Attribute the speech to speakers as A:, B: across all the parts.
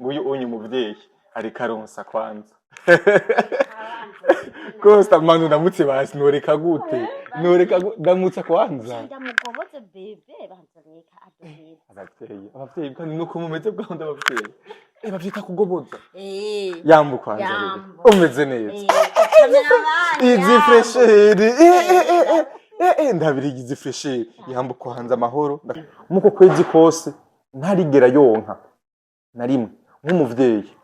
A: Nguyu unye umuvyeyi ariko aronsa kwanza. Costa, manu ndamutse basi, noreka gute? Noreka ndamutsa kwanza.
B: Ndamugoboze bébé, banza reka aduheze.
A: Abavyeyi, abavyeyi kandi nuko mumeze bwahunda abavyeyi, bavyita kugoboza.
B: Yambu.
A: Yambu kwanza rero.
B: Yambu.
A: Umeze neza?
B: Cameraman.
A: Izi fraîcheur, ndabiriga izi fraîcheur. Yambu kwanza, amahoro? Muko kwezi kose ntarigera yonka na rimwe, nk'umuvyeyi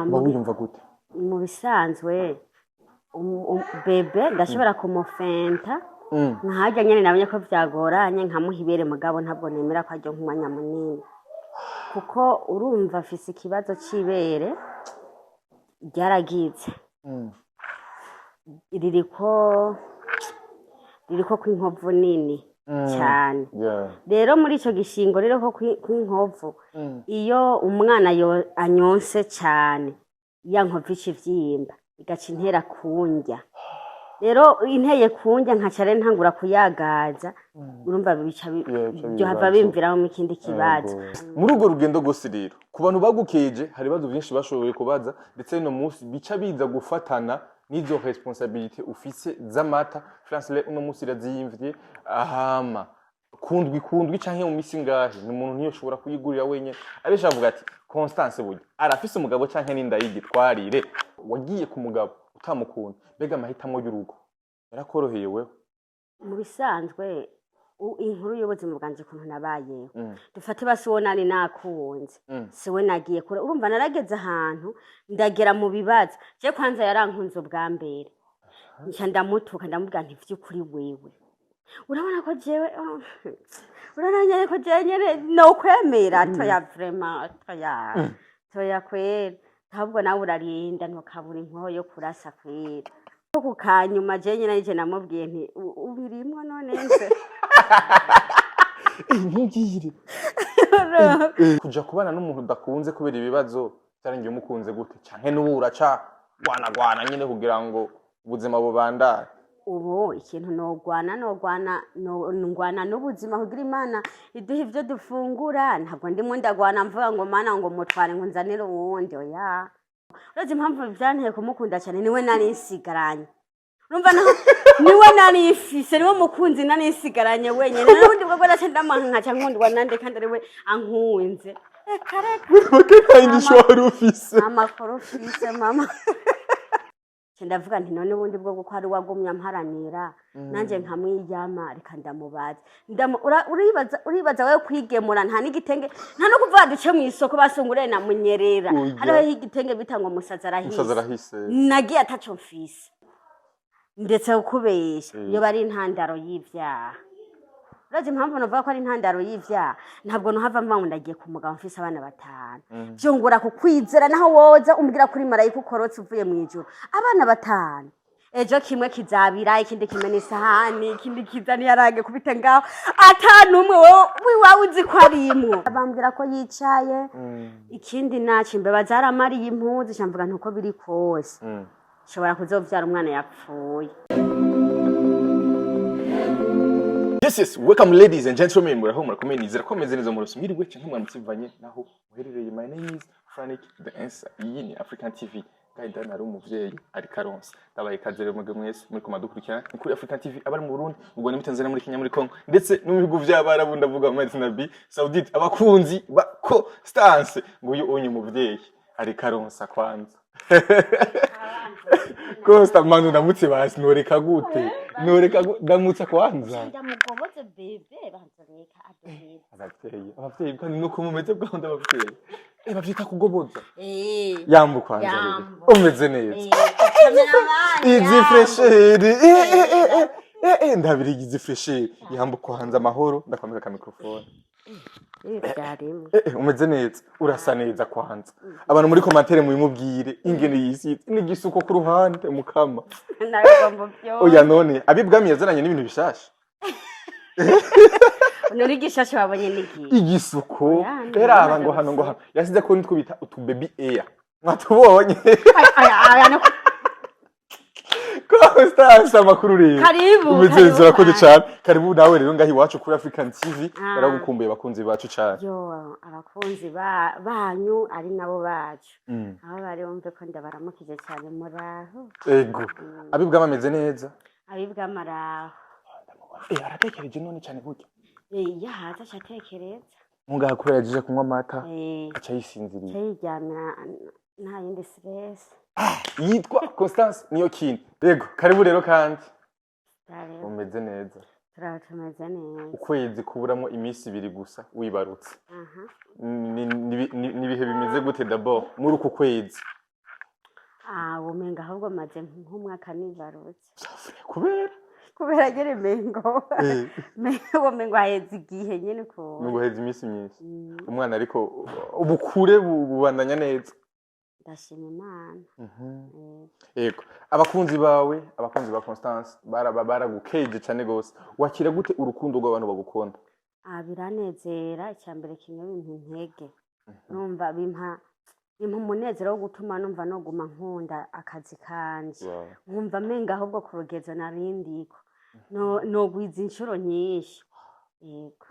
A: uba wiyumva gute?
B: Mu bisanzwe bébé ndashobora kumufenta nkahajya nyene nabonye ko vyagoranye, nkamuha ibere, mugabo ntabwo nemera ko aryo nk'umwanya munini, kuko urumva afise ikibazo c'ibere ryaragize ririko kw'inkovu nini cyane. Rero muri ico gishingo rero ko kw'inkovu, iyo umwana anyonse cyane, ya nkovu ica ivyimba, igaca intera kundya. Rero inteye kundya, nkaca rero ntangura kuyagaza, urumva bica
A: Yeah, bica
B: byohava
A: ibibazo.
B: bimviramo ikindi kibazo.
A: Muri urwo rugendo rwose rero, ku bantu bagukeje, hari ibibazo byinshi bashoboye kubaza, ndetse no munsi bica biza gufatana n'izo responsabilité ufise z'amata. France uno munsi irazimvye, ahama kundwi kundwi canke mu misi ngahe, ni umuntu ntiyoshobora kuyigurira wenyene. Abenshi bavuga ati: "Constance burya arafise umugabo canke n'inda y'igitwarire?" Wagiye ku mugabo utamukunda, mbega amahitamo y'urugo yarakoroheye wewe?
B: Mu bisanzwe, inkuru y'ubuzima bwanje ukuntu nabayeho, dufate basi uwo nari nakunze, siwe nagiye kure. Urumva narageze ahantu ndagera mu bibazo. Je kwanza yarankunze ubwa mbere, nca ndamutuka, ndamubwira nti: "Vy'ukuri wewe urabona ko jewe, oh, urabona nyene ko jewe nyene nokwemera? Toya, vraiment, toya, toya kwera. Ahubwo nawe urarinda ntukabura inkoho yo kurasa kwera." Ko ku kanyuma je nyene nije namubwiye nti: "Ubirimwo none nse."
A: Ntugire kuja kubana n'umuntu udakunze kubera ibibazo, byarangiye umukunze gute? Canke n'ubu uraca gwanagwana nyene kugira ngo ubuzima bubandane?
B: Ubu ikintu nogwana ngwana n'ubuzima kugira Imana iduhe ivyo dufungura. Ntabwo ndimo ndagwana mvuga ngo: "Mana, ngo mutware, ngo nzanire uwundi." Oya, urazi impamvu vyanteye kumukunda cyane? Niwe nari nsigaranye. Urumva naho niwe nari mfise, niwe mukunzi nari nsigaranye wenyene. N'ubundi bwo naca ndamuha, nkaca nkundwa nande kandi ariwe ankunze? Reka, reka.
A: Make nta yindi wari ufise.
B: Amakuru ufise, mama. Nca ndavuga nti: "None ubundi bwo kuko ari wagumye amparanira, nanjye nkamwiyama, reka ndamubaza." Uribaza wewe kwigemura, nta n'igitenge, nta no kuvuga duce mu isoko basungure na munyerera.
A: Oya.
B: Hariho igitenge bita ngo musaza arahise.
A: Umusaza arahise.
B: Nagiye ataco mfise, ndetse kukubesha, iyo bari intandaro y'ivyaha. Urazi impamvu navuga ko ari intandaro y'ivyaha? Ntabwo nohava mva ngo ndagiye ku mugabo mfise abana batanu. Vyongora kukwizera naho woza umbwira kuri marayika ukorotse uvuye mu ijuru. Abana batanu, ejo kimwe kizabira, ikindi kimwe n'isahani, ikindi kiza niyarange kubite ngaho, ata numwe wowe wiwawe uzi ko arimwo. Bambwira ko yicaye. Ikindi naco, imbeba zaramariye impuzu. Ca mvuga nti: "Uko biri kose, nshobora kuzovyara umwana yapfuye."
A: Yes, welcome ladies and gentlemen. Muraho, murakomeye, nizera ko meze neza, murose mwiriwe canke mwaramutse bivanye naho muherereye. My name is Frank The Answer. Iyi ni African TV. Gaida nari umuvyeyi ari karonsa. Ndabaye ikaze rero mwebwe mwese muri ko madukurikirana. Ni kuri African TV, abari mu Burundi, mu Rwanda, muri Tanzania, muri Kenya, muri Congo, ndetse no mu bihugu vy'Abarabu, ndavuga mu Arabie Saoudite. Abakunzi ba Constance, nguyu unye umuvyeyi ari karonsa kwanza. Costa, manu ndamutse basi, noreka gute? Noreka ndamutsa kwanza.
B: Ndamugoboze bébé, banza reka aduheze.
A: Abavyeyi, abavyeyi kandi nuko mumeze bwahunda abavyeyi, bavyita kugoboza. Yambu kwanza rero.
B: Yambu.
A: Umeze neza?
B: Cameraman.
A: Izi
B: Yambu.
A: fraîcheur, ndabiriga izi fraîcheur. Yambu kwanza, amahoro? Ndakwambika ka microphone.
B: Ibi vyarimwe.
A: Umeze neza, urasa neza kwanza. Abantu muri commentaire mubimubwire ingene yisize n'igisuko ku ruhande mukama.
B: Nabigomba vyose.
A: Oya, none abibwami yazananye n'ibintu bishasha.
B: None igishasha wabonye n'igihe?
A: Igisuko.
B: Oya, ni
A: Eraba ngo hano, ngo hano yasize ko nitwo bita utu baby air, mwatubonye?
B: Aya, aya, no.
A: Constance, amakuru rero?
B: Karibu,
A: Umeze
B: karibu
A: neza, urakoze
B: cyane.
A: cyane. Karibu nawe rero ngaho iwacu kuri African TV.
B: Ah.
A: Baragukumbuye abakunzi bacu cyane.
B: Yo, abakunzi banyu ari nabo bacu, aho bari bumve ko ndabaramukije cyane. Muraho?
A: Ego, abibwami ameze neza?
B: Abibwami araho.
A: Eh, aratekereje none cyane burya.
B: Eh, iyo ahaza aca atekereza.
A: Ngaha kubera yaje kunywa amata,
B: Eh,
A: aca yisinziriye.
B: Aca yiryamira, nta yindi stress.
A: Yitwa Constance niyo kintu. Yego, karibu rero kandi.
B: Rero
A: Umeze neza?
B: Turaho, tumeze neza.
A: Ukwezi kuburamo iminsi 2 gusa wibarutse.
B: Aha.
A: Ni ibihe bimeze gute d'abord muri uku kwezi?
B: Ah, umenga ahubwo maze nk'umwaka nibarutse.
A: Kubera?
B: Kubera nyene mengo mengo haheze igihe nyene
A: Ni
B: ukuntu.
A: Guheza iminsi myinshi. Umwana ariko ubukure bubandanya neza?
B: Ndashima Imana. Eh.
A: Yego, abakunzi bawe, abakunzi ba Constance baragukeje cyane gose. Wakira gute urukundo rw'abantu bagukunda?
B: Ah, biranezera. Icya mbere kimwe, bimpa intege, numva bimpa umunezero wo gutuma numva noguma nkunda akazi kanje, nkumva menga ahubwo ku rugezo narindiko nogwiza inshuro nyinshi, yego.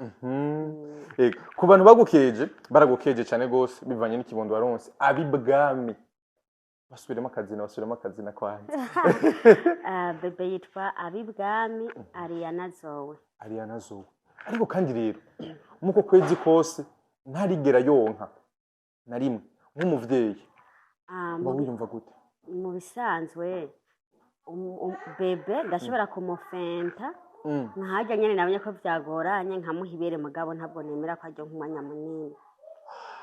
A: Yego, ku bantu bagukeje, baragukeje cyane gose bivanye n'ikibondo waronse. Abibwami, basubiremo akazina, basubiremo akazina kwanjye.
B: Ah, bébé yitwa Abibwami Ariana Zoe.
A: Ariana Zoe. Ariko kandi rero muko kwezi kose ntarigera yonka na rimwe, nk'umuvyeyi
B: Ah,
A: uba wiyumva gute?
B: Mu bisanzwe bébé ndashobora kumufenta nkahajya nyene nabonye ko vyagoranye, nkamuha ibere, mugabo ntabwo nemera ko aryo nk'umwanya munini,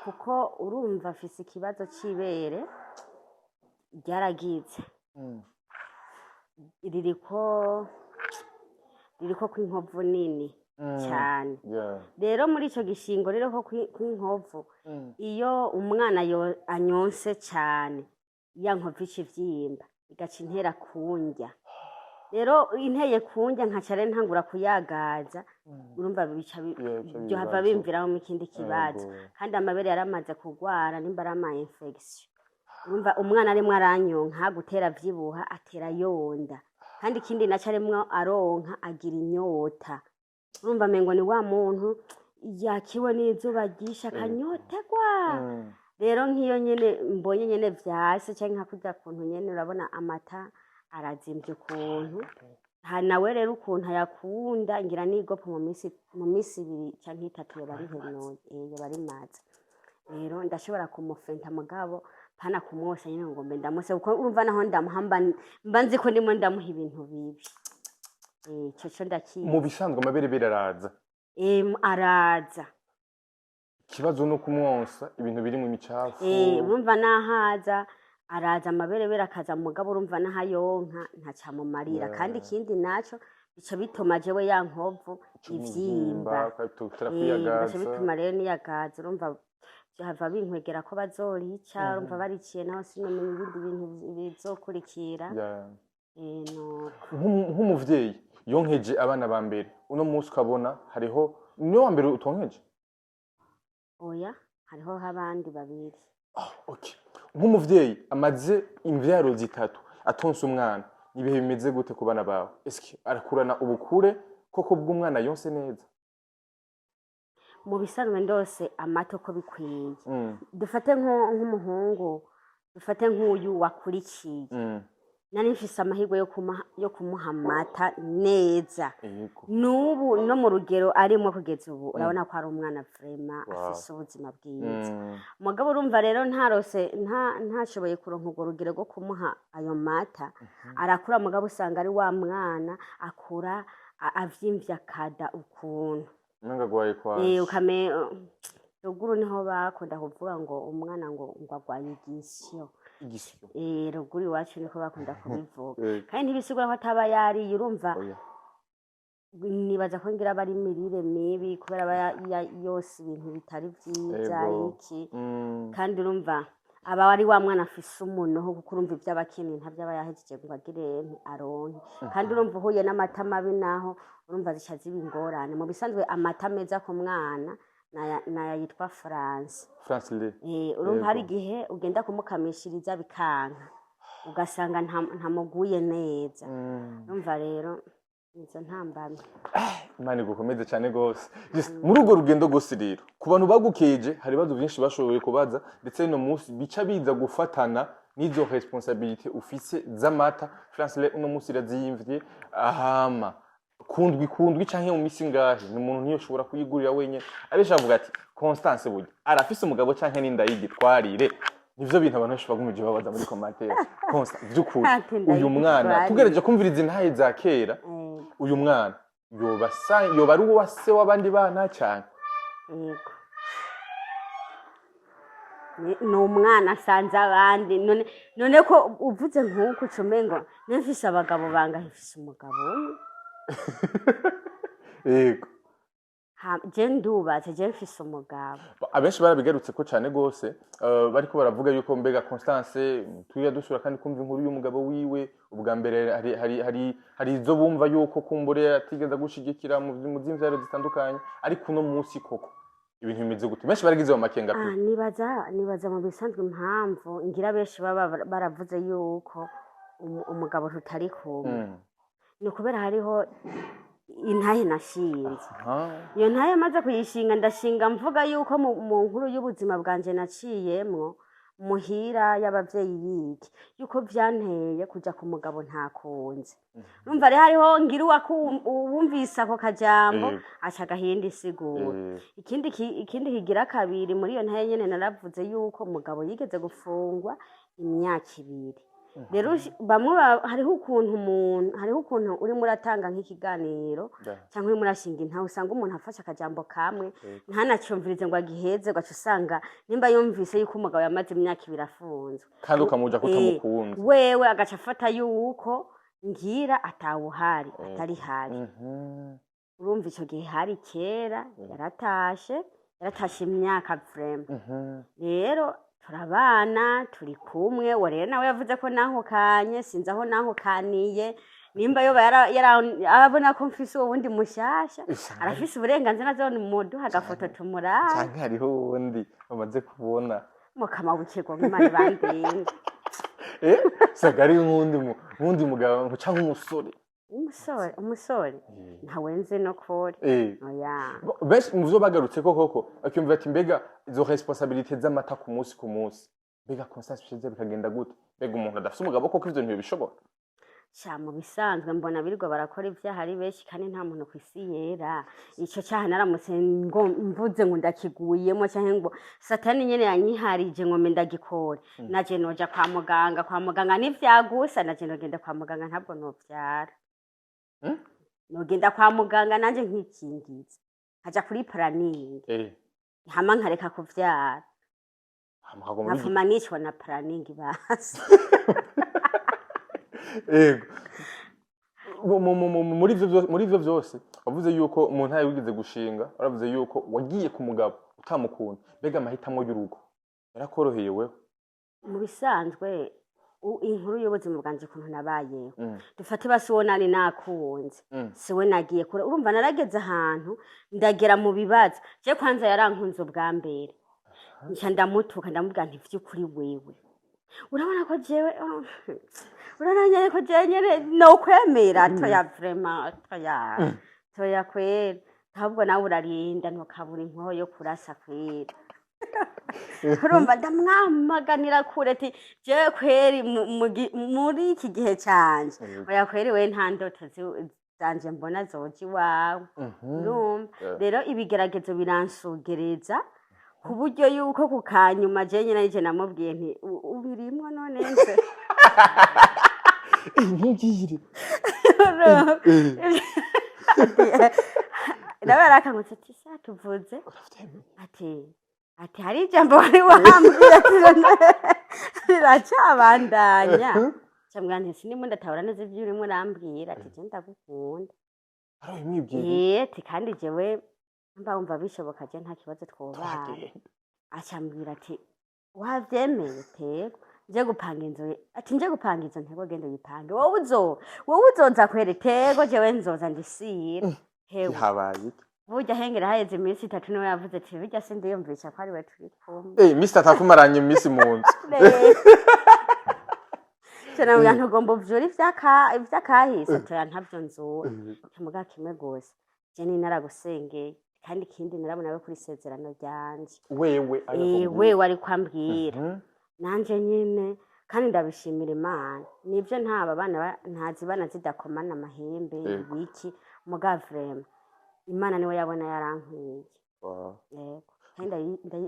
B: kuko urumva afise ikibazo c'ibere ryaragize ririko kw'inkovu nini cyane. Rero muri ico gishingo rero ko kw'inkovu, iyo umwana anyonse cyane, ya nkovu ica ivyimba, igaca intera kundya. Rero inteye kundya, nkaca rero ntangura kuyagaza, urumva bica
A: Yeah, bica
B: byohava
A: ibibazo.
B: bimviramo ikindi kibazo. Kandi amabere yaramaze kugwara, nimba ari ama infection. Urumva umwana arimwo aranyonka, gutera vyibuha atera yonda, kandi ikindi naco arimwo aronka agira inyota. Urumva mengo ni wa muntu yakiwe n'izuba ryinshi akanyotegwa. Rero nk'iyo nyene mbonye nyene vyase, canke nka kurya kuntu nyene urabona amata arazimvye ukuntu, ha nawe rero ukuntu ayakunda, ngira n'igopo mu minsi 2 canke 3 yoba arihenuye, yoba arimaze. Rero ndashobora kumufenta, mugabo pana kumwosa nyene ngo mbe ndamuse, kuko urumva naho ndamuha mba nzi ko ndimo ndamuha ibintu bibi. Ico co ndakizi.
A: Mu bisanzwe amaberebere araza?
B: Araza.
A: Ikibazo no kumwonsa ibintu biri mu micafu.
B: Urumva nahaza araza, amaberebere akaza, mugabo urumva n'ahayonka ntacamumarira. Kandi ikindi naco bica bituma jewe ya nkovu ivyimba.
A: Ukatutira
B: Bigaca
A: kwiyagaza.
B: bituma rero niyagaza. Urumva hava binkwegera ko bazorica. Urumva bariciye naho sinomenya ibindi bintu bizokurikira. Nuko.
A: Nk'umuvyeyi yonkeje abana ba mbere, uno munsi ukabona hariho, niwe wa mbere utonkeje?
B: Oya, hariho abandi babiri.
A: Ah, okay. Nk'umuvyeyi amaze imvyaro 3 atonse umwana, ibihe bimeze gute ku bana bawe? Eske arakurana ubukure koko bw'umwana yonse neza?
B: Mu bisanzwe ndose amata uko bikwiye, dufate nk'umuhungu, dufate nk'uyu wakurikiye, nari mfise amahirwe yo kumuha amata neza. N'ubu no mu rugero arimo kugeza ubu, urabona ko ari umwana vraiment afise ubuzima bwiza. Mugabo urumva rero ntarose, ntashoboye kuronka urwo rugero rwo kumuha ayo mata, arakura, mugabo usanga ari wa mwana akura avyimbye akada ukuntu.
A: Umenga agwaye kwaje.
B: Ukame ruguru niho bakunda kuvuga ngo umwana ngo agwaye igisyo.
A: Igisyo.
B: Ruguru iwacu niko bakunda kubivuga. Kandi ntibisigura ko ataba yariye, urumva.
A: Oya.
B: Nibaza ko ngira aba ari imirire mibi, kubera aba yose ibintu bitari vyiza, iki. Kandi urumva aba ari wa mwana afise umunoho, kuko urumva ivyo aba akeneye ntabyo aba yahejeje ngo agire aronke. Kandi urumva uhuye n'amata mabi naho, urumva zica ziba ingorane. Mu bisanzwe amata meza ku mwana naya yitwa France.
A: France Lait.
B: Urumva hari
A: Yego.
B: igihe ugenda kumukamishiriza bikanka. Ugasanga ntamuguye neza. Urumva rero izo ntambamye.
A: Imana igukomeze cyane gose. Yes, muri urwo rugendo rwose rero, ku bantu bagukeje hari ibibazo byinshi bashoboye kubaza, ndetse no munsi bica biza gufatana n'izo responsabilité ufise z'amata. France uno munsi irazimvye, ahama kundwi kundwi canke mu misi ngahe ni umuntu ntiyoshobora kuyigurira wenyene. Abenshi bavuga ati: "Constance burya arafise umugabo canke n'inda y'igitwarire?" Nivyo bintu abantu benshi bagumije babaza muri commentaire. Constance, vy'ukuri,
B: Ati inda
A: uyu mwana,
B: y'igitwarire.
A: tugerageje kumviriza intahe za kera, uyu mwana yoba sa yoba ari uwa se w'abandi bana cyane?
B: Yego. Ni umwana asanze abandi. None ko uvuze nk'uko, ucume ngo mfise abagabo bangahe? Mfise umugabo umwe. Je ndubatse, je mfise umugabo.
A: Abenshi barabigarutse ko cyane gose, bariko baravuga yuko mbega Constance turiya dusura kandi kumva inkuru y'umugabo wiwe ubwa mbere, hari izo bumva yuko kumbure atigeze gushigikira mu vy'imvyaro zitandukanye, ariko uno munsi koko ibintu bimeze gute? Benshi baragize mu makenga pe.
B: Nibaza mu bisanzwe impamvu ngira benshi baba baravuze yuko umugabo tutari kumwe, ni ukubera hariho intahe nashinze. Iyo ntahe maze kuyishinga, ndashinga mvuga yuko mu nkuru y'ubuzima bwanje naciyemwo muhira y'abavyeyi yiki, yuko vyanteye kuja ku mugabo ntakunze. Urumva rero hariho ngira uwumvise ako kajambo, aca agahinda isigura. Ikindi kigira kabiri, muri iyo ntahe nyene naravuze yuko umugabo yigeze gufungwa imyaka 2. Rero bamwe hariho ukuntu umuntu, hariho ukuntu urimo uratanga nk'ikiganiro cyangwa urimo urashinga intahe, usanga umuntu afashe akajambo kamwe, ntanacumvirize ngo agiheze, ugaca usanga nimba yumvise yuko umugabo yamaze imyaka 2 afunzwe,
A: kandi ukamuja kutamukunze,
B: wewe agaca afata yuko ngira atawuhari, atari hari. Urumva ico gihe hari kera, yaratashe imyaka vraiment. Rero turabana, turi kumwe. Uwo rero nawe yavuze ko nahukanye, sinzi aho nahukaniye. Nimba yoba abona ko mfise uwo wundi mushasha, arafise uburenganzira, azobona muduha agafoto tumurabe.
A: Canke hariho uwundi bamaze kubona.
B: Mukama w'ikigongwe, Imana ibandinde.
A: Usanga ari nk'uwundi mugabo canke umusore.
B: Umusore ntawe nzi no kuri. Oya.
A: Benshi mu vyo bagarutse ko koko akiyumvira ati: "Mbega izo responsabilité z'amata ku munsi ku munsi, mbega Constance bishize bikagenda gute? Mbega umuntu adafise umugabo koko ivyo ntibishobora?"
B: Sha, mu bisanzwe mbona birirwa barakora ibyaha ari benshi, kandi nta muntu ku isi yera. Ico cyaha naramutse ngo mvuze ngo ndakiguyemo, canke ngo satani nyene yanyiharije ngo mbe ndagikore, naje noja kwa muganga. Kwa muganga nivyagusa, naje nogenda kwa muganga, ntabwo novyara. Nogenda kwa muganga nanje nkikingiza, nkaja kuri planning, hama nkareka kuvyara.
A: Hama haguma
B: Nkavuma nicwa na planning basi.
A: Yego. Muri ivyo vyose wavuze yuko mu ntahe wigeze gushinga, waravuze yuko wagiye ku mugabo utamukunda. Mbega amahitamo y'urugo yarakoroheye wewe?
B: Mu bisanzwe inkuru y'ubuzima bwanje ukuntu nabayeho, dufate basi uwo nari nakunze, siwe nagiye kure. Urumva narageze ahantu ndagera mu bibazo. Je kwanza yarankunze ubwa mbere, nca ndamutuka, ndamubwira nti: "Vy'ukuri wewe urabona ko jewe, oh, urabona nyene ko jewe nyene nokwemera? Toya, vraiment, toya, toya kweri. Ahubwo nawe urarinda ntukabura inkoho yo kurasa kweri." Urumva ndamwamaganira kure ati: "Jewe kweri muri iki gihe canje, oya kweri, we nta ndoto zanje mbona zoja iwawe." Urumva rero ibigeragezo biransugereza ku buryo yuko ku kanyuma je nyene nije namubwiye nti: "Ubirimwo none nse?"
A: Ntugire.
B: Nawe yarakangutse ati: "Sa tuvuze?" Ati: "Hari ijambo wari wambwiye." Ati: "None riracabandanya?" Camubwira nti: "Sinimo ndatabura neza ibyo urimo urambwira." Ati: "Je ndagukunda."
A: Arabimwibwira?
B: Ati: "Kandi jewe mba wumva bishoboka, je nta kibazo twobana."
A: Twagenda.
B: Acambwira ati: "Wavyemeye? Tego nje gupanga inzu." Ati: "Nje gupanga inzu." "Ntego genda uyipange wowe, wowe uzoza kwera." "Tego jewe nzoza ndisira." Hewe.
A: Habaye iki?
B: Burya hengera haheze iminsi 3 niwe yavuze ati: "Burya sindiyumvisha ko ari we turi kumwe."
A: Mr. Atakumaranye iminsi mu nzu.
B: Canamubwira ntugomba uvyure ivyakahise, toya, ntabyo nzura. Ntimuga kimwe gusa, je ni naragusengeye, kandi ikindi narabona we kuri isezerano ryanje.
A: Wewe ariko
B: Eh, wewe ariko ambwira. Nanje nyene kandi ndabishimira Imana, nibyo ntaba abana ntazibana zidakomana amahembe. Ibiki muga vraiment Imana niwe yabona yarankwiye. Yego, kandi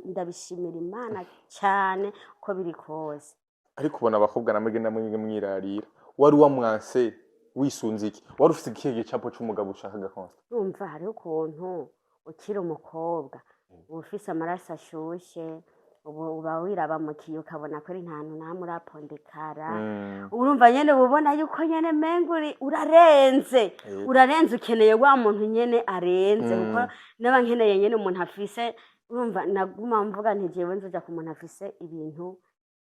B: ndabishimira Imana cyane uko biri kose.
A: Ariko ubona abakobwa namwe namwe mwirarira, wari wamwanse wisunze iki? Wari ufite ikihe gicapo c'umugabo ushaka, Consta?
B: Urumva hariho ukuntu ukiri umukobwa uba ufise amaraso ashushe, ubu uba wiraba mu kiyo ukabona ko ari nta hantu namwe urapondekara. Urumva nyene uba ubona yuko nyene menga urarenze. Urarenze, ukeneye wa muntu nyene arenze. Kuko naba nkeneye nyene umuntu afise, urumva naguma mvuga nti jewe nzoja ku muntu afise ibintu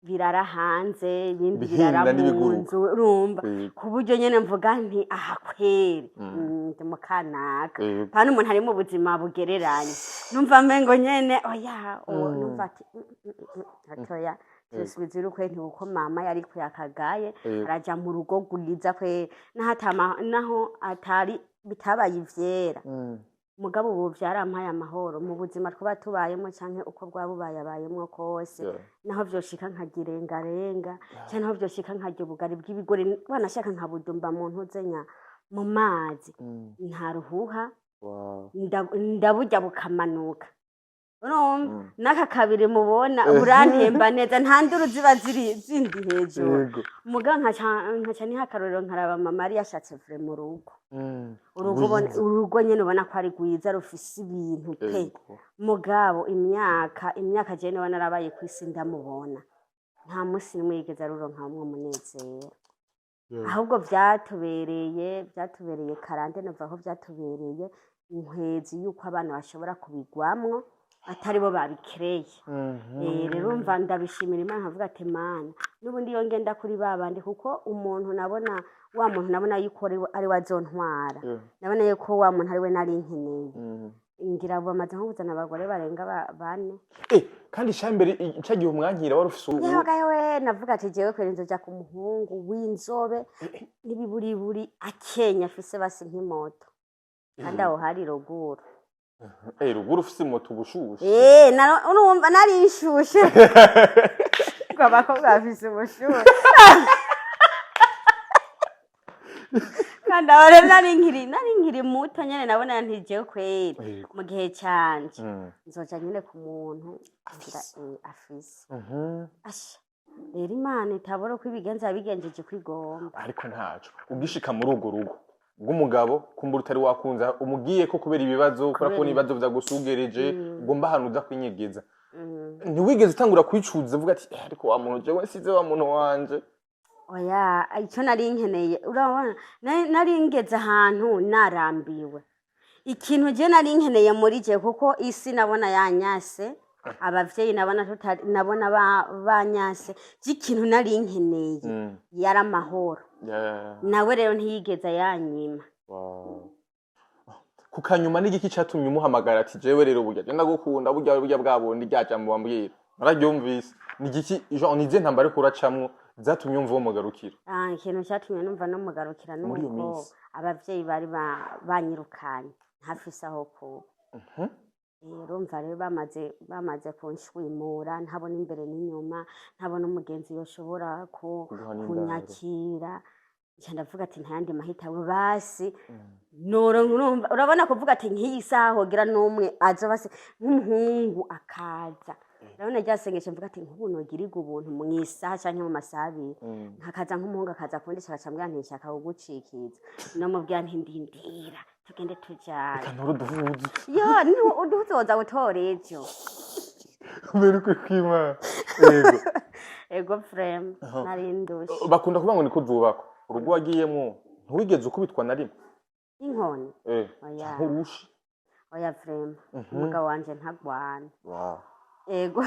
B: birara hanze, ibindi
A: Ibihinda
B: birara mu
A: n'ibiguruka.
B: nzu, urumva, ku buryo nyene mvuga nti aha kweri, ndi mukanaka. Pana umuntu ari mu buzima bugereranye, numva mengo nyene oya, uwo numva ati ati oya, tusubiza urukwe nti kuko mama yari kuyakagaye. Araja mu rugo rwiza kwe, naho naho atari bitabaye ivyera. Mugabo ubu vyarampaye amahoro mu buzima twaba tubayemo canke uko bwaba bubayabayemwo kose. Naho vyoshika nkagirengarenga, canke naho vyoshika nkarya ubugari bw'ibigori, wanashaka nkabudumba mu ntuzenya mu mazi, nta ruhuha. Ndaburya bukamanuka, urumva. N'aka kabiri mubona burantemba neza, nta nduru ziba ziri zindi hejuru. Muga nkaca niha akarorero, nkaraba mama yari yashatse vure mu rugo. Urugo
A: Rwiza.
B: Urugo nyene ubona ko ari rwiza, rufise ibintu pe. Mugabo imyaka jewe niba narabaye kw'isi ndamubona, nta musi nimwe yigeze aruronkamwo umunezero. Ahubwo vyatubereye karande, nova aho vyatubereye inkwezi yuko abana bashobora kubigwamwo atari bo babikereye. Rero umva, ndabishimira Imana, nkavuga ati Mana, n'ubundi iyo ngenda kuri ba bandi, kuko umuntu nabona, wa muntu nabona yuko ari we azontwara. Nabona yuko wa muntu ari we nari nkeneye. Ngira bamaze nko kuzana abagore barenga bane.
A: Kandi shambere ca gihe umwankira wari ufise
B: Yewe yewe, navuga ati jewe kwera nzoja ku muhungu w'inzobe n'ibiburiburi akenya afise basi nk'imoto, kandi aho hari ruguru.
A: Ruguru ufise moto ubushushe.
B: Urumva nari nshushe ngo abakobwa bafise ubushuhe, kandi aho rero nari nkiri muto nyene, nabona nti jewe kweri mu gihe canje nzoja nyene ku muntu agira
A: Afise.
B: Afise. Asha rero Imana itabora uko ibigenza, yabigenjeje uko igomba.
A: Ariko ntaco ugishika muri urwo rugo rw'umugabo, kumbura utari wakunze umugiye ko kubera ibibazo, kubera kubona ibibazo vyagusugereje, ugomba ahantu uza kwinyegeza. Ntiwigeze utangura kwicuza uvuga ati: "Eh, ariko wa muntu jewe nsize wa muntu wanje"?
B: Oya, icyo nari nkeneye, urabona nari ngeze ahantu narambiwe. Ikintu je nari nkeneye muri je, kuko isi nabona yanyase, abavyeyi nabona tutari, nabona banyase, je ikintu nari nkeneye yari amahoro. Nawe rero ntiyigeze yanyima.
A: Wow. Ku kanyuma n'igiki catumye umuhamagara ati: "Jewe rero burya je ndagukunda, burya burya bwa bundi rya jambo wambwira nararyumvise"? Ni igiki, genre ni izihe ntambara ariko uracamwo zatumye umva uwo mugarukira?
B: Ah, ikintu cyatumye numva nomugarukira
A: Muri iyo
B: nuko
A: minsi.
B: abavyeyi bari banyirukanye ntafise aho kuba. Urumva rero bamaze kunshwimura, ntabona imbere n'inyuma, ntabona umugenzi yoshobora
A: Kuguha n'indaro.
B: kunyakira, nca ndavuga ati nta yandi mahitamo, basi noronka, urumva, urabona kuvuga ati nk'iyi saha hogira n'umwe aza, basi nk'umuhungu akaza. Urabona rya sengesho mvuga ati nk'ubu nogirirwa ubuntu mu isaha canke mu masaha 2, hakaza nk'umuhungu akaza kundisha, agaca ambwira nti nshaka kugucikiza, nomubwira nti ndindira tugende tujana.
A: Reka ntore uduhuzu.
B: Yo, uduhuzu woza gutora ejo.
A: Mbere uko kw'Imana, yego.
B: Ego, vraiment nari ndushe.
A: Bakunda kuvuga ngo niko zubakwa urugo wagiyemwo, ntiwigeze ukubitwa na rimwe?
B: Inkoni? Oya.
A: Canke urushi?
B: Oya, vraiment umugabo wanje ntagwana. Ego,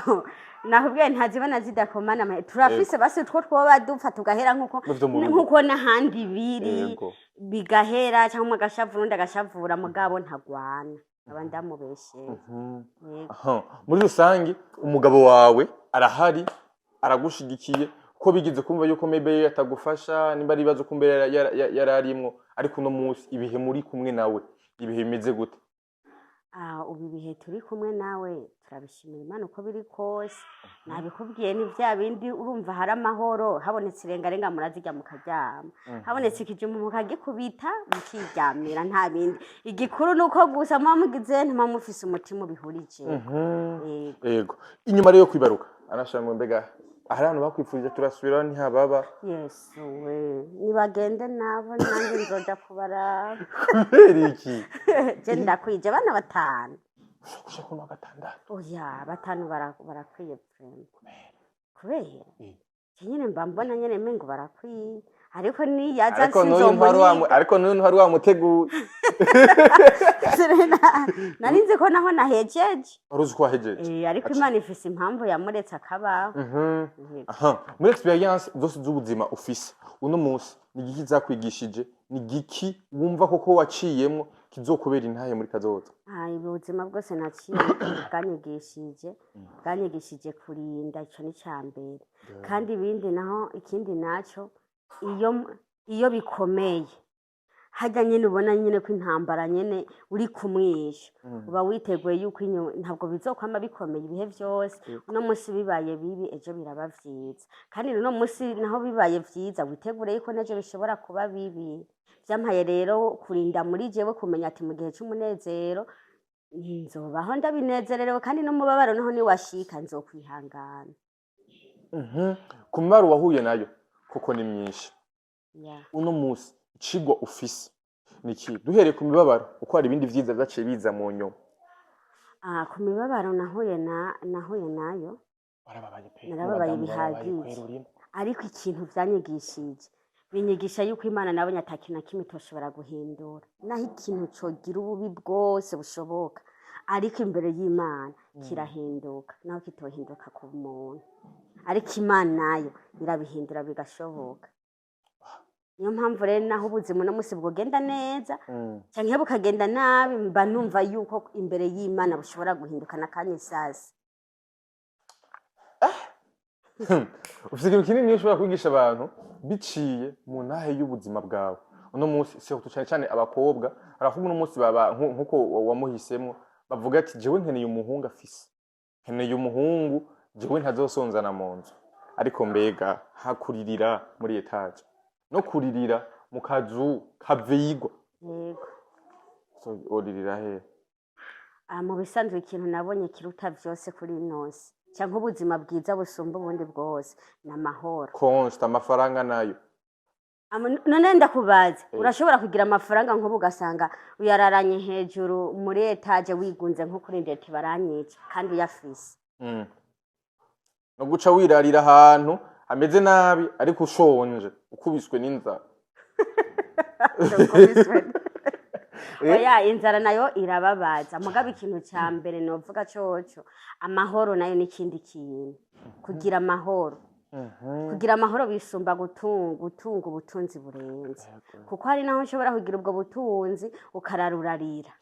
B: nakubwiye ntazibona zidakomana turafise basi utwo twoba dupfa tugahera nkuko
A: N'ivyo mu rugo.
B: nkuko n'ahandi biri. Bigahera, cyangwa umwe agashavura undi agashavura, mugabo ntagwana, aba ndamubesheye. Yego.
A: Aha. Muri rusange umugabo wawe arahari, aragushigikiye? Ko bigeze kumva yuko maybe atagufasha, nimba ari ibibazo kumbe yari arimwo, ariko uno munsi ibihe muri kumwe nawe, ibihe bimeze gute?
B: Ah, ubu ibihe turi kumwe nawe turabishimira Imana uko biri kose. Nabikubwiye, ni bya bindi, urumva hari amahoro. Habonetse irengarenga murazirya mukaryama, habonetse ikijumbu mukagikubita mukiryamira, nta bindi. Igikuru ni uko gusa muba mugize ntimuba mufise umutima ubihurije. Yego.
A: Yego, inyuma rero yo kwibaruka anashamwe, mbega hari abantu bakwifurije turasubiraho ntihababa?
B: Yesu we, nibagende nabo, nanjye nzoja kubaraba.
A: Kubera iki?
B: Je ndakwije abana 5.
A: Ushaka kuno 6?
B: Oya, 5 barakwiye vraiment, kubera je nyene mba mbona nyene mengo barakwiye, ariko niyaza
A: Ariko n'uyu ntwari wamu
B: sinzomuniga.
A: Ariko n'uyu ntwari wamuteguye.
B: Nari nzi ko naho nahejeje.
A: Wari uzi ko wahejeje?
B: Eh, ariko Imana ifise impamvu yamuretse akabaho. Yego.
A: Aha, muri expérience zose z'ubuzima ufise uno munsi, ni igiki zakwigishije? Ni igiki wumva koko waciyemwo kizokubera intahe muri kazoza?
B: Ah, ubuzima bwose naciye bwanyigishije kurinda, ico ni ca mbere. Kandi ibindi naho, ikindi naco, iyo bikomeye harya nyene ubona nyene ko intambara nyene uri kumwisha, uba witeguye yuko ntabwo bizokwama bikomeye ibihe vyose. Uno munsi bibaye bibi, ejo biraba vyiza. Kandi uno munsi naho bibaye vyiza, witegure yuko n'ejo bishobora kuba bibi. Vyampaye rero kurinda muri jewe, kumenya ati mu gihe c'umunezero nzobaho ndabinezererewe, kandi n'umubabaro naho niwashika nzokwihangana.
A: Ku mibabaro wahuye nayo koko ni myinshi. Uno munsi icigwa ufise ni iki, duhereye ku mibabaro, uko hari ibindi vyiza vyaciye biza mu nyuma?
B: Ah, ku mibabaro nahuye nayo,
A: Warababaye pe?
B: Narababaye
A: Abadamu barabaye.
B: bihagije.
A: Kwera urimo.
B: Ariko ikintu vyanyigishije, binyigisha yuko Imana nabonye ata kintu na kimwe itoshobora guhindura, naho ikintu cogira ububi bwose bushoboka, ariko imbere y'Imana kirahinduka, naho kitohinduka ku muntu, ariko Imana nayo irabihindura bigashoboka. Niyo mpamvu rero naho ubuzima uno munsi bwogenda neza canke bukagenda nabi, mba numva yuko imbere y'Imana bushobora guhinduka n'akanya isasi.
A: Ufite ikintu kinini ushobora kwigisha abantu biciye mu ntahe y'ubuzima bwawe uno munsi, surtout cyane cyane abakobwa. Abakobwa uno munsi baba nkuko wamuhisemo, bavuga ati jewe nkeneye umuhungu afise, nkeneye umuhungu jewe ntazosonzana mu nzu. Ariko mbega hakuririra muri étage no kuririra mu kazu kavigwa, so uririra he?
B: Ah, mu bisanzwe ikintu nabonye kiruta vyose kuri ino si, canke ubuzima bwiza busumba ubundi bwose, ni amahoro.
A: Constant amafaranga nayo?
B: None ndakubaza, urashobora kugira amafaranga nk'ubu ugasanga uyararanye hejuru muri étage wigunze, nko kuri ndete baranyica, kandi uyafise?
A: No guca wirarira ahantu hameze nabi, ariko ushonje ukubiswe n'inzara.
B: Oya, inzara nayo irababaza, mugabo ikintu ca mbere novuga coco, amahoro nayo ni ikindi kintu. Kugira amahoro, kugira amahoro bisumba gutunga ubutunzi burenze, kuko hari naho ushobora kugira ubwo butunzi ukararurarira,